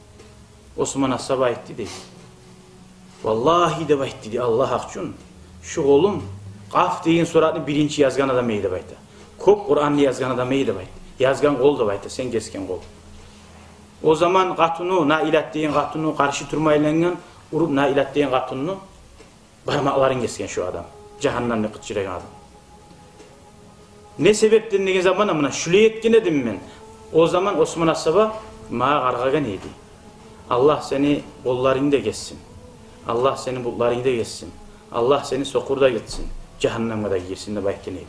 — Осман асгьаба айтды, — дей, — валлагьи, — деп айтды, — дей, — Аллагь гьакъ учун, шу къолум Къаф деген суратны биринчи язгъан адам эди, — деп айта, — кёп Къуранны язгъан адам эди, — деп айта, — язгъан къол, — деп айта, — сен гесген къол». О заман къатыны, Наилат деген къатыны къаршы турмайлангъан, уруп Наилат деген къатынны бармакъларын гесген шу адам, жагьаннам деп къычырагъан адам. «Не себепден?» — деген заманда, «Муна шулай этген эдим мен». О заман Осман асгьаба магъа къаргъагъан эди: «Аллагь сени къолларынгны да гессин, Аллагь сени бутларынгны да гессин, Аллагь сени сокъур да этсин, жагьаннамгъа да гирсин», — деп айтгъан эди.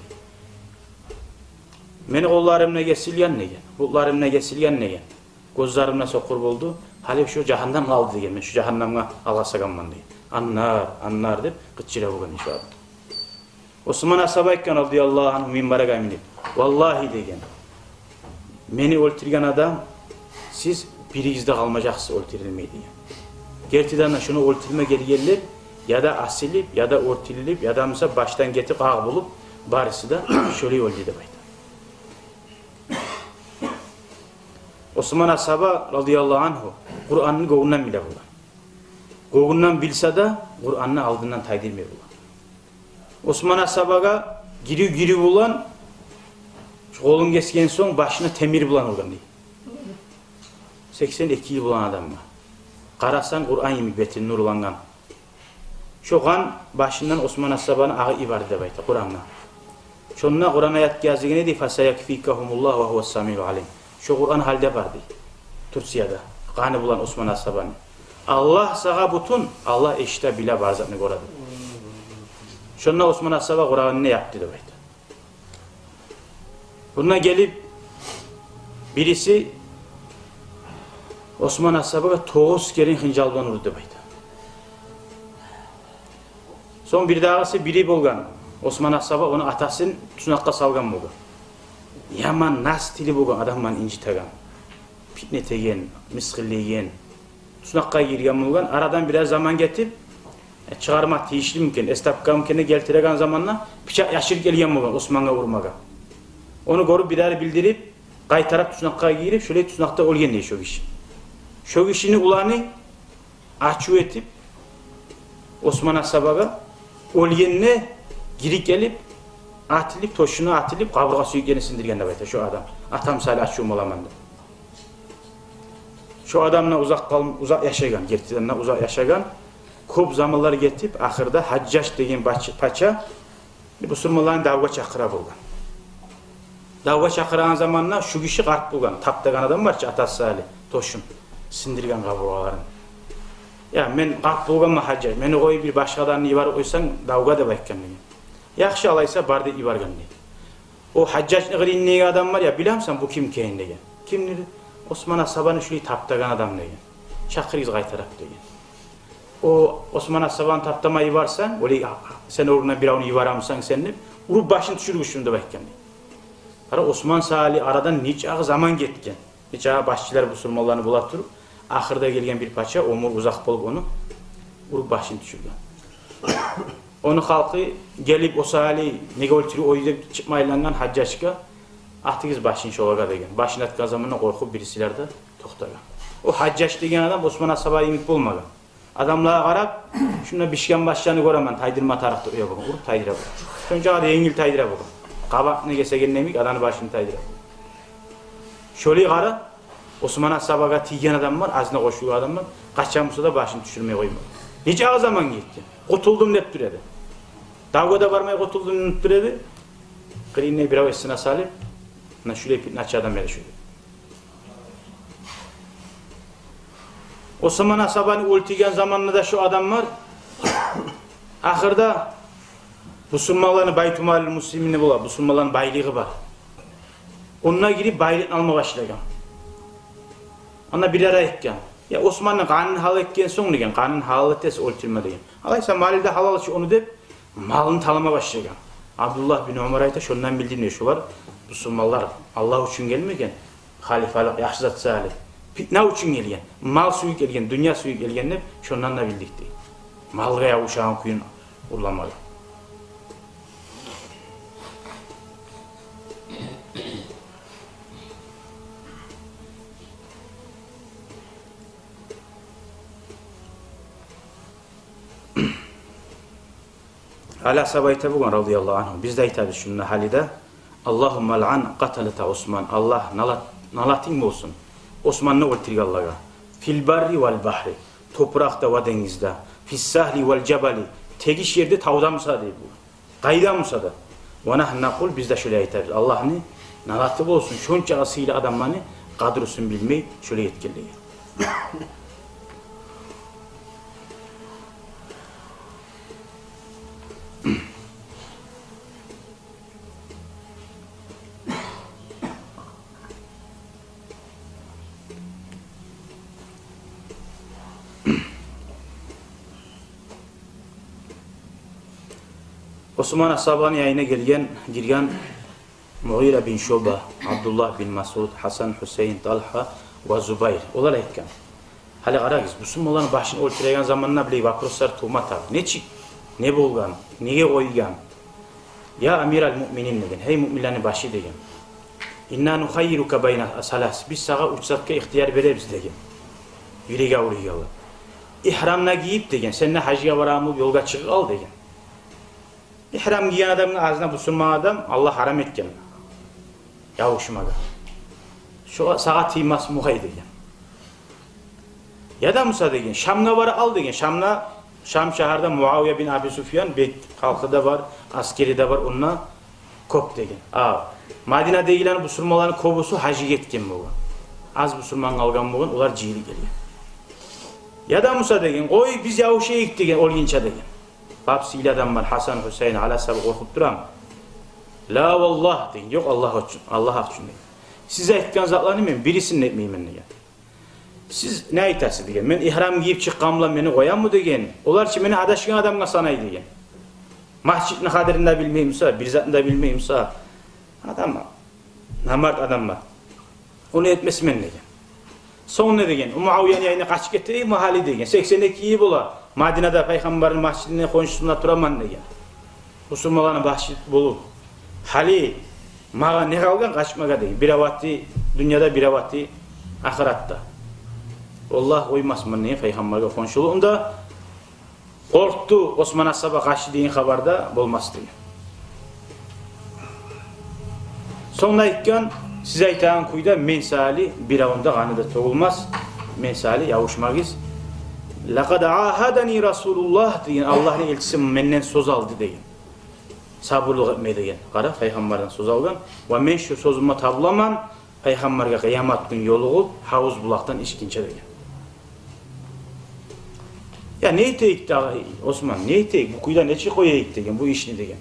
«Мени къолларым да гесилген, — деген, — бутларым да гесилген, — деген. — Гёзлерим де сокъур болду. Гьали шу жагьаннам къалды, — деген, — мен шу жагьаннамгъа алгъасагъанман», — деген. «Аннар, аннар», — деп къычыра болгъан шу адам. Осман асгьаба айтгъан, радияллагьу ангьу, минбаргъа минип: «Валлагьи, — деген, — мени оьлтюрген адам сиз биригиз де къалмажакъсыз оьлтюрюлмей, — деген. — Гертиден де, шуну оьлтюрме гелгенлер яда асылып, яда оьртюлюп, яда буса башдан гетип, къагъып болуп, барысы да шолай оьлдю», — деп айта. Осман асгьаба, радияллагьу ангьу, Къуранны гёнгюнден биле болгъан. Гёнгюнден билсе де, Къуранны алдындан тайдырмай болгъан. Осман асгьабагъа гирив-гирив болгъан, шу къолун гесген сонг, башына темир булан ургъан дей. Сексен эки йыл болгъан адамгъа. Къарасанг, Къуран йимик бети нурлангъан. Шо къан башындан Осман асгьабаны агъып йиберди деп айта Къурангъа. Шонда Къуран аят язылгъан эди: «Фасаякфикагьумуллагьу ва гьувас самиул алим». Шо Къуран гьали де бар дей Турцияда, къаны булан Осман асгьабаны. Аллагь сагъа бютюн, Аллагь эшите, биле, бар затны гёре дей. Шонда Осман асгьаба къурагъанны япды деп айта. Мунда гелип бириси Осман асгьабагъа тогъуз керен хынжал булан урду деп айта. Сонг бир дагъысы бири болгъан. Осман асгьаба ону атасын туснакъгъа салгъан болгъан. Яман нас тили болгъан, адамланы инжитеген, питне этеген, мысгъыллайгъан. Туснакъгъа гирген болгъан. Арадан бираз заман гетип, э, чыгъарма тийишли микен, эс тапгъан микен деп гелтиреген заманда, пычакъ яшырып гелген болгъан Османгъа урмагъа. Ону гёрюп, бираз билдирип, къайтарып туснакъгъа гирип, шолай туснакъда оьлген дей шо гиши. Шо гишини уланы ачув этип Осман асгьабагъа, оьлгенде гирип гелип, атылып, тёшюне атылып, къабургъа сюйюп гелип сындыргъан деп айта шо адам. Атам саялы ачувум боламан деп. Шо адам да узакъ къал-, узакъ яшагъан, гертиден де узакъ яшагъан. Кёп заманлар гетип, ахырда Гьажжаж деген бач-, пача бусурманланы давгъа чакъыра болгъан. Давгъа чакъырагъан заманда шу гиши къарт болгъан, таптагъан адам бар чы, атасы саялы тёшюн, сындыргъан къабургъаларын. «Я, мен къарт болгъанман, Гьажжаж, мени къоюп, бир башгъа адамны йиберип къойсанг давгъа», — деп айтгъан деген. «Яхшы, алайса бар», — деп йиберген дей. О Гьажжажны къырыйындагъы адам бар, «Я, билемисен, бу ким экенин?» — деген. «Кимдир?» — «Осман асгьабаны шулай таптагъан адам», — деген. «Чакъырыгъыз къайтарып», — деген. «О Осман асгьабаны таптама йиберсенг, олай, а, сен орнуна биревню йиберемисен сен?» — деп, уруп башын тюшюргюз шуну деп айтгъан дей. Къара, Осман саялы арадан нечакъы заман гетген. Нечакъы башчылар бусурманланы бола туруп, ахырда гелген бир пача, оьмюр узакъ болуп, ону уруп башын тюшюрген. Ону халкъы гелип, о саялы неге оьлтюрюп къойду деп чыкъма айлангъан Гьажжажгъа, «Атыгъыз башын шолагъа», — деген. Башын атгъан заманда къоркъуп бирисилер де токътагъан. О Гьажжаж деген адам Осман асгьаба йимик болмагъан. Адамлагъа къарап, шунда бишген башланы гёремен, тайдырма тарыкъ деп уя болгъан, уруп тайдыра болгъан. Шончакъы да енгил тайдыра болгъан. Къабакъны гесеген йимик адамны башын тайдыра болгъан. Шолай къара, Осман асгьабагъа тийген адам бар, азына къошулгъан адам бар, къачан буса да башын тюшюрмей къоймай. Нечакъы заман гетди. «Къутулдум», — деп тура эди. Давгъа да бармай, «Къутулдум», — деп тура эди. Къырыйына бирев эсине салып, муна шулай питначы адам эди шу. Осман асгьабаны оьлтюрген заманында да шу адамлар, ахырда, бусурманланы байтумалил муслимин бола, бусурманланы байлыгъы бар. Онда гирип байлыкъны алма башлагъан. Онда бир ара айтгъан: «Я, Османны къанын гьалал этген сонг, — деген, — къанын гьалал этесиз, оьлтюрме», — деген. «Алайса малы да гьалал чы ону», — деп, малын талама башлагъан. Абдуллагь бин Умар айта, шондан билдим дей, шолар бусурманлар Аллагь учун гелмеген, халифалыкъ яхшы зат саялы, питна учун гелген, мал сююп гелген, дюнья сююп гелген деп, шондан да билдик дей. Малгъа ябушагъан кюйню урламагъа. Али асгьаба айта болгъан, радияллагьу ангьу, биз де айтабыз шунда гьали де: «Аллагьумма лъан къаталата Усман». Аллагь налат, налатынг болсун Османны оьлтюргенлеге. «Фил барри вал багьри». Топуракъда ва денгизде. «Фис сагьли вал жабали». Тегиш ерде, тавда буса дей бу. Къайда буса да. «Ва нагьну накъул», биз де шолай айтабыз. Аллагьны налаты болсун шончакъы сыйлы адамланы къадрусун билмей шолай этгенлеге. Осман асгьабаны янына гелген, гирген Мугъира бин Шуъба, Абдуллагь бин Масъуд, Гьасан, Гьусейн, Талгьа ва Зубайр. Олар айтгъан: «Гьали къарагъыз, бусурманланы башын оьлтюреген заманда булай вопрослар тувма тагъы. Нечик? Не болгъан? Неге къойгъан?» «Я амирал муъминин, — деген, — гьей муъминлени башы, — деген, — инна нухаййирука байна салас. Биз сагъа уьч затгъа ихтияр беребиз, — деген, — юреги авруйгъанлар. Ихрамны гийип, — деген, — сен де гьажгъа барагъан болуп ёлгъа чыгъып ал, — деген. — Ихрам гийген адамгъа, азына бусурман адам, Аллагь гьарам этген ябушмагъа. Шо сагъа тиймес бугъай, — деген. — Яда буса, — деген, — Шамгъа барып ал, — деген. — Шамда, Шам шагьарда Муавия бин Аби Суфьян бек, халкъы да бар, асгери де бар, онда кёп, — деген. — А Мадинадагъыланы, бусурманланы кёбюсю гьажгъа гетген болгъан. Аз бусурман къалгъан болгъан, олар жыйылып гелген. Яда буса, — деген, — къой, биз ябушайыкъ, — деген, — оьлгюнче, — деген. — Лап сыйлы адамлар, Гьасан, Гьусейн, Али асгьаба, къоркъуп турам. — Ла валлагь, — деген, — ёкъ, Аллагь учун, Аллагь гьакъ учун, — деген. — Сиз айтгъан затланы мен бирисин де этмеймен, — деген. — Сиз не айтасыз, — деген. — Мен ихрам гийип чыкъгъан булан мени къоямы, — деген. — Олар чы мени адашгъан адамгъа санай, — деген. — Межитни къадирин де билмей буса, бир затын да билмей буса, адам, намарт адамлар. Ону этмесмен, — деген. — Сонг не, — деген, — Муавияны янына къачып гетейим гьали, — деген. — Сексен эки йыл бола Мадинада Пайхаммарны межитине, хоншусунда тураман, — деген. — Бусурманланы башы болуп. Гьали магъа не къалгъан къачмагъа, — деген. — Бир авати дюньяда, бир авати ахыратда. Валлагь, къоймасман, — деген, — Пайхаммаргъа хоншулугъумда». Къоркъду Осман асгьаба къачды деген хабар да болмас деген. Сонг да айтгъан: «Сиз айтагъан кюйде мен саялы биревню де къаны да тёгюлмес, мен саялы ябушмагъыз. Лакъад агьадани Расулуллагь, — деген, — Аллагьны элчиси менден сёз алды, — деген, — сабурлукъ этме деген». Къара, Пайхаммардан сёз алгъан. «Ва мен шу сёзюмде табуламан Пайхаммаргъа къыямат гюн ёлугъуп, гьавуз булакъдан ичгинче», — деген. «Я не этейик дагъы, Осман, не этейик? Бу кюйде нечик къояйыкъ?» — деген, — «бу ишни», — деген.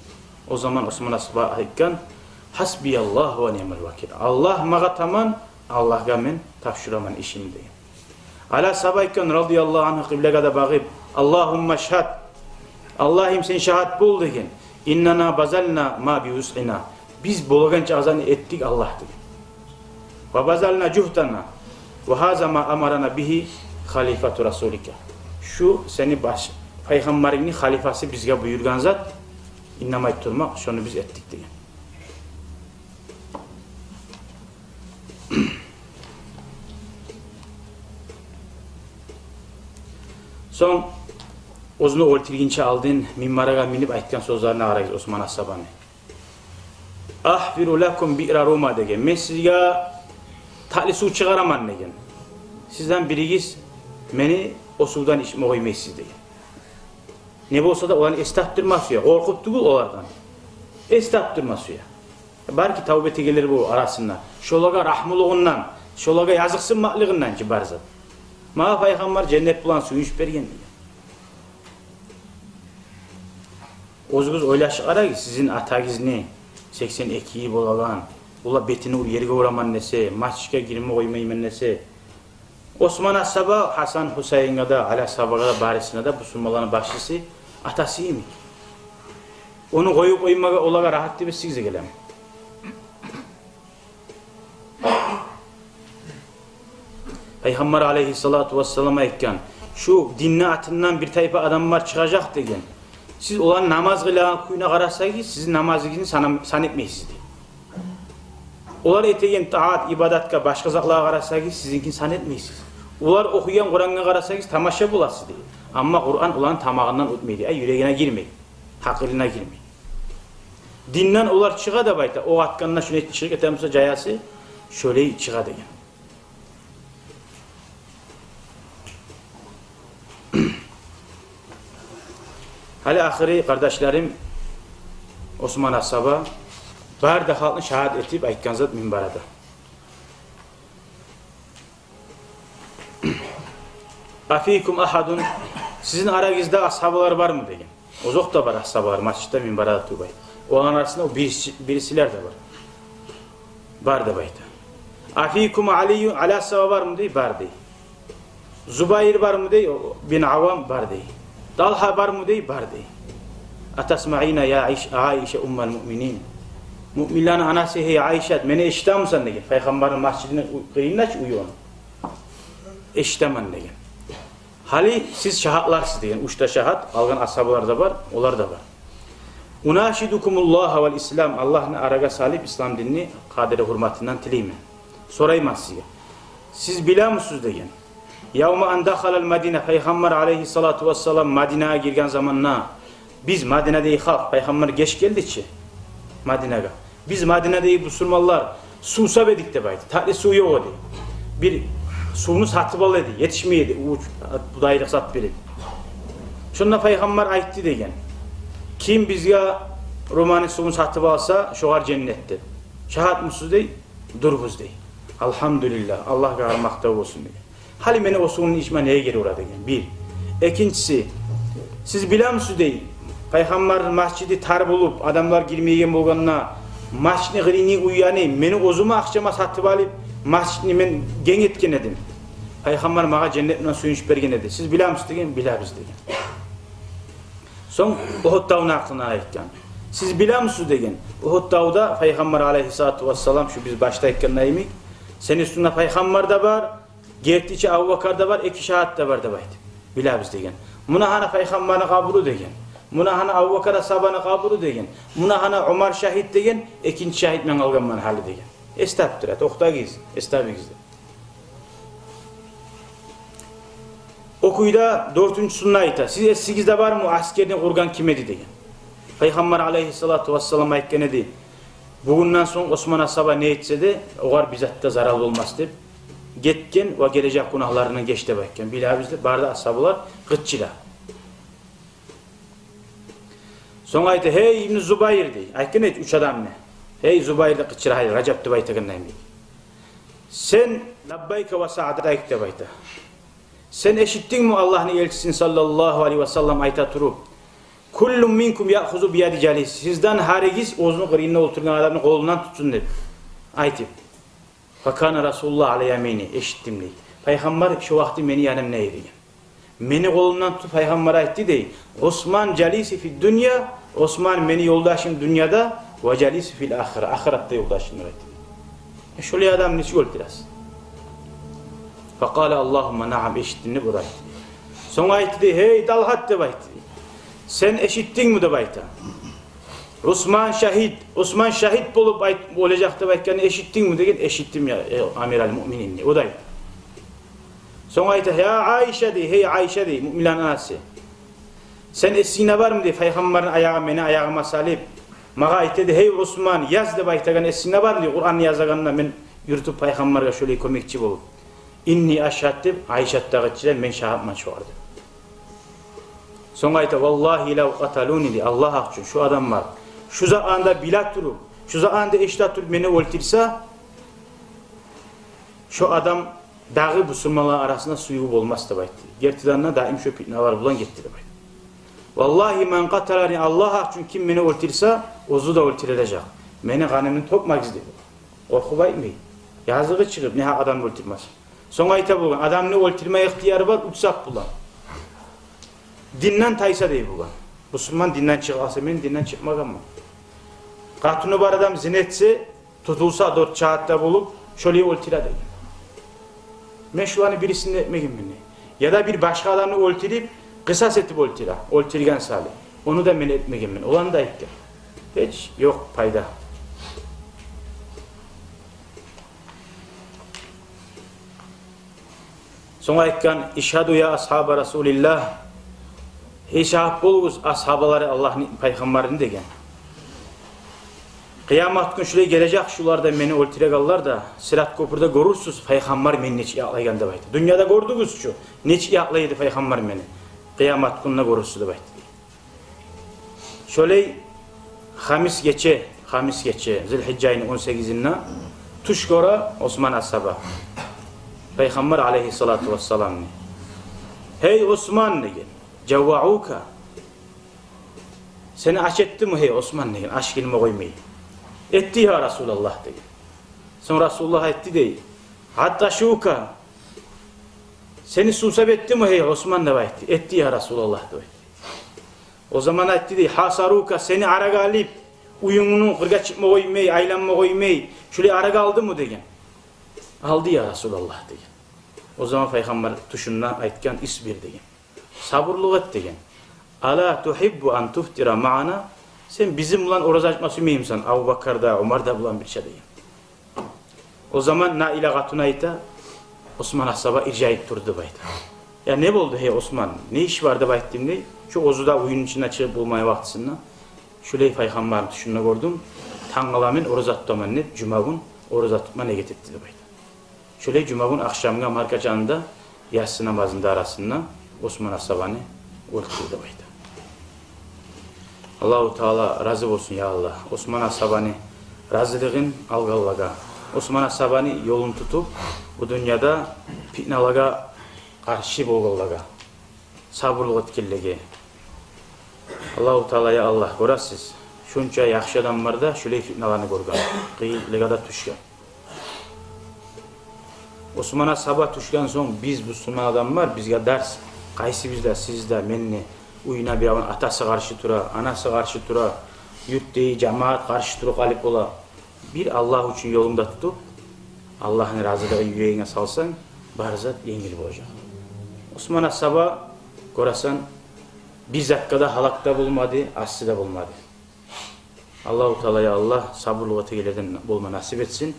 О заман Осман асгьаба айтгъан: «Гьасбияллагь ва ниъмал вакил. Аллагь магъа таман, Аллагьгъа мен тапшураман ишимни», — деген. Али асгьаба айтгъан, радияллагьу ангьу, къыблагъа да багъып: «Аллагьумма шгьад, Аллагьым, сен шагьат бол, — деген, — иннана базална ма би вусъина. Биз болагъанча затны этдик, Аллагь, — деген. — Ва базална жугьдана, ва гьаза ма амарана бигьи халифату расулика. Шу сени баш, Пайхаммарынгны халифасы бизге буюргъан зат, иннамай турмакъ, шону биз этдик», — деген. Сонг оьзюн оьлтюргюнче алдын минбаргъа минип айтгъан сёзлерине къарайбыз Осман асгьабаны. «Агьфиру лакум биъра Рума, — деген, — мен сизге татли сув чыгъараман, — деген. — Сизден биригиз мени о сувдан ичме къоймайсыз», — деген. Не болса да, оланы эс тапдырма сюе. Къоркъуп тюгюл олардан. Эс тапдырма сюе. Балики, тавба этегенлер болур арасында. Шолагъа рагьмулугъундан, шолагъа языкъсынмакълыгъындан чы бар зат. «Магъа Пайхаммар женнет булан сююнч берген», — деген. Оьзюгюз ойлашып къарагъыз, сизин атагъызны, сексен эки йыл болагъан, ола бетин ур ерге ураман десе, межитге гирме къоймайман десе, Осман асгьаба Гьасан Гьусайынгъа да, Али асгьабагъа да, барысына да, бусурманланы башчысы, атасы йимик. Ону къоюп къоймагъа олагъа рагьат деп эсигизге гелеми? Пайхаммар алейгьиссалату вассалам айтгъан: «Шу динни атындан бир тайпа адамлар чыгъажакъ», — деген. «Сиз оланы намаз къылагъан кююне къарасагъыз, сизин намазыгъызны санам-, сан этмейсиз», — дей. «Олар этеген таат, ибадатгъа, башгъа затлагъа къарасагъыз, сизинкин сан этмейсиз. Олар охуйгъан Къурангъа къарасагъыз, тамаша боласыз», — дей. «Амма Къуран оланы тамагъындан оьтмей, — дей, — ай, юрегине гирмей, гьакъылына гирмей. Динден олар чыгъа деп айта, окъ атгъанда шолай чыгъып гете буса жаясы, шолай чыгъа», — деген. Гьали ахыры, къардашларым, Осман асгьаба бары да халкъны шагьат этип айтгъан зат минбарда: «Афикум ахьадун, сизин арагъызда асгьабалар бармы?» — деген. Озокъда бар асгьабалар, масжитде минбарда турбай. Оланы арасында о бириси-, бирисилер де бар. «Бар», — деп айта. «Афикум Алийюн, Али асгьаба бармы?» — дей. «Бар», — дей. «Зубайр бармы?» — дей, о, бин Аввам. «Бар», — дей. «Талгьа бармы?» — дей. «Бар», — дей. «Атасмаина я Айш-, Айша уммал муъминин? Муъминлени анасы, гьей Айшат, мени эшитемисен?» — деген. Пайхаммарны масжидини у-, къырыйында чы уьюн. «Эшитемен», — деген. «Гьали сиз шагьатларсыз», — деген. Уьч де шагьат алгъан асгьабалар да бар, олар да бар. «Унашидукумуллагьа вал ислам, Аллагьны арагъа салып, ислам динни къадири-гьюрматындан тилеймен. Сорайман сизге. Сиз билемисиз?» — деген. «Явма ан дахалал Мадина, Пайхаммар алейгьиссалату вассалам Мадинагъа гирген заманда, биз, Мадинадагъы халкъ, Пайхаммар геч гелди чи Мадинагъа. Биз, Мадинадагъы бусурманлар, сувсап эдик», — деп айта. «Татли сув ёкъ эди. Бир сувну сатып ала эди, етишмей эди, уч, будайлыкъ зат берип. Шонда Пайхаммар айтды, — деген, — ким бизге Романы сувун сатып алса, шогъар женнет», — деп. «Шагьатмысыз?» — дей. «Дюрбюз», — дей. «Алгьамдулиллагь, Аллагьгъа макътав болсун», — деген. «Гьали мени о сувну ичме неге герек бола?» — деген. Бир. Экинчиси, «Сиз билемисиз?» — дей. «Пайхаммарны масжиди тар болуп, адамлар гирмейген болгъанда, масжидни къырыйны уьюн мени оьзюмню акъчама сатып алып, масжидни мен генг этген эдим. Пайхаммар магъа женнет булан сююнч берген эди. Сиз билемисиз?» — деген. «Билебиз», — деген. Сонг Угьуд тавну гьакъында айтгъан. «Сиз билемисиз?» — деген. «Угьуд тавда Пайхаммар алейгьиссалату вассалам, шу биз башда айтгъандай йимик, сени уьстюнгде Пайхаммар да бар, гертичи Абубакар да бар, эки шагьат да бар», — деп айтды. «Билебиз», — деген. «Муна гьана Пайхаммарны къабуру», — деген. «Муна гьана Абубакар асгьабаны къабуру», — деген. «Муна гьана Умар шагьит», — деген. «Экинчи шагьит мен къалгъанман гьали», — деген. Эс тапдыра, токътагъыз, эс табыгъыз деп. О кюйде дёртюнчюсюнде айта: «Сиз эсигизде бармы, асгерни къургъан ким эди?» — деген. Пайхаммар алейгьиссалату вассалам айтгъан эди: «Бугюнден сонг Осман асгьаба не этсе де, огъар бир зат да зарал болмас», — деп. «Гетген ва гележек гюнагьларындан геч», — деп айтгъан. «Билебиз», — деп, бары да асгьабалар къычыра. Сонг айта: «Гьей, Ибну Зубайр», — дей. Айтгъан эди уьч адамны. «Гьей, Зубайр», — деп къычыра, гьали Ражап деп айтагъандай йимик. «Сен, лаббайка ва саъдайк», — деп айта. «Сен эшитдингми Аллагьны элчисин, саллаллагьу алейгьи ва саллам, айта туруп: „Куллун минкум яъхузу бияди жалис“, сизден гьаригиз оьзюню къырыйында олтургъан адамны къолундан тутсун», — деп айтып. «Факана Расулуллагь ала ямини», эшитдим дей. Пайхаммар шо вакъти мени янымда эди деген. Мени къолумдан тутуп Пайхаммар айтды дей: «Усман жалиси фид дунья, Усман мени ёлдашым дюньяда, ва жалиси фил ахира, ахыратда ёлдашым», — деп айтды. Э, шолай адамны нечик оьлтюресиз? «Факъала: Аллагьумма наъам, эшитдим», — деп о да айтды. Сонг айтды дей: «Гьей, Талгьат, — деп айтды, — сен эшитдингми?» — деп айта. «Усман шагьит, Усман шагьит болуп айт-, оьлежек деп айтгъанны эшитдингми?» — деген. «Эшитдим, я, э, амир аль-муъминин», — дей. О да айтды. Сонг айта: «Я Айша, — дей, — гьей, Айша, — дей, — муъминлени анасы. Сен эсингде бармы, — дей, — Пайхаммарны аягъын мени аягъыма салып, магъа айта эди: „Гьей, Усман, яз“, — деп айтагъан, эсингде бармы, — дей, — Къуранны язагъанда мен юрютюп Пайхаммаргъа шолай кёмекчи болуп?» «Инни ашгьад», — деп, Айшат дагъы чы да, «мен шагьатман шогъар», — деп. Сонг айта: «Валлагьи лав къаталуни», — дей, Аллагь гьакъ учун, шу адамлар, шу затны да биле туруп, шу затны да эшите туруп мени оьлтюрсе, шо адам дагъы бусурманлар арасында сюювю болмас деп айтды. Гертиден де, даим шо питналар булан гетди деп айтды. «Валлагьи ман къаталани», Аллагь гьакъ учун, ким мени оьлтюрсе, оьзю де оьлтюрюлежек. Мени къанымны тёкмегиз деп. Къоркъуп айтмай. Языгъы чыгъып, негьакъ адам оьлтюрмесин. Сонг айта болгъан: адамны оьлтюрме ихтияры бар уьч зат булан. Динден тайса дей болгъан. Бусурман динден чыгъа къалса, мен динден чыкъмагъанман. Къатыны бар адам зина этсе, тутулса, дёрт шагьат да болуп, шолай оьлтюре деген. Мен шуланы бирисин де этмегенмен. Яда бир башгъа адамны оьлтюрюп, къысас этип оьлтюре, оьлтюрген саялы. Ону да мен этмегенмен. Оланы да айтгъан. Гьеч ёкъ пайда. Сонг айтгъан: «Ишгьаду я асгьаба Расулиллагь». Гьей, шагьат болугъуз, асгьабалары Аллагьны, Пайхаммарны, деген. Къыямат гюн шулай гележек, шулар да мени оьлтюрегенлер де, Сират кёпюрде гёрюрсюз, Пайхаммар мени нечик якълайгъан деп айтды. Дюньяда гёрдюгюз чю, нечик якълай эди Пайхаммар мени. Къыямат гюнде гёрюрсюз деп айтды. Шолай хамис гече, хамис гече, Зилгьижжа айны он сегизинде, тюш гёре Осман асгьаба Пайхаммар алейгьиссалату вассаламны. «Гьей, Осман, – деген, – жавваука. Сени ач этдими, гьей, Осман?» – деген. «Ач гелме къоймай». «Этди, я Расулаллагь», – деген. Сонг Расулуллагь айтды дей: «Атташука. Сени сувсап этдими, гьей, Осман?» – деп айтды. «Этди, я Расулаллагь», – деп айтды. О заман айтды дей: «Гьасарука, сени арагъа алып, уьюнгню къыргъа чыкъма къоймай, айланма къоймай, шулай арагъа алдымы?» – деген. «Алды, я Расулаллагь», – деген. О заман Пайхаммар тюшюнде айтгъан: «Исбир, – деген, – сабурлукъ эт», – деген. «Ала тугьиббу ан туфтира маана? Сен бизин булан ораза ачма сюймеймисен, Абубакар да, Умар да булан бирче?» – деген. О заман Наила къатыны айта: Осман асгьаба иржайып турду деп айта. «Я не болду, гьей Осман, не иш бар?» – деп айтдым дей. Шо оьзю де уьюню ичинде чыгъып болмай вакътисинде. «Шулай Пайхаммарны тюшюнде гёрдюм, тангала мен ораза тутаман деп, жума гюн ораза тутма негет этди», – деп айта. Шолай жума гюн ахшамгъа маркачаны да яссы намазны да арасында Осман асгьабаны оьлтюрдю деп айта. Аллагьу Таала рази болсун, я Аллагь, Осман асгьабаны разилигин алгъанлагъа, Осман асгьабаны ёлун тутуп, бу дюньяда питналагъа къаршы болгъанлагъа, сабурлукъ этгенлеге. Аллагьу Таала, я Аллагь, гёресиз, шунча яхшы адам бар да, шулай питналаны гёрген, къыйынлыкъгъа да тюшген. Осман асгьаба тюшген сонг, биз, бусурман адамлар, бизге дарс. Къайсыбыз да, сиз де, мен де, уьюне биревню атасы къаршы тура, анасы къаршы тура, юртдагъы жамаат къаршы туруп къалып бола. Бир Аллагь учун ёлунгда тутуп, Аллагьны разилигин юрегинге салсанг, бар зат енгил болажакъ. Осман асгьаба, гёресен, бир затгъа да гьалак да болмады, асси де болмады. Аллагьу Таала, я Аллагь, сабурлукъ этегенлерден болма насип этсин.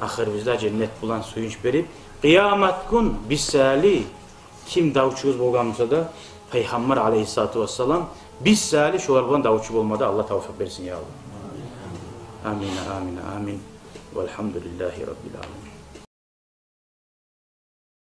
Ахырыбызда женнет булан сююнч берип, къыямат гюн биз саялы ким давчубуз болгъан буса да, Пайхаммар алейгьиссалату вассалам, биз саялы шолар булан давчу болма да Аллагь тавфикъ берсин, я Аллагь. Амин, амин, амин. Валгьамдулиллагьи раббил аламин.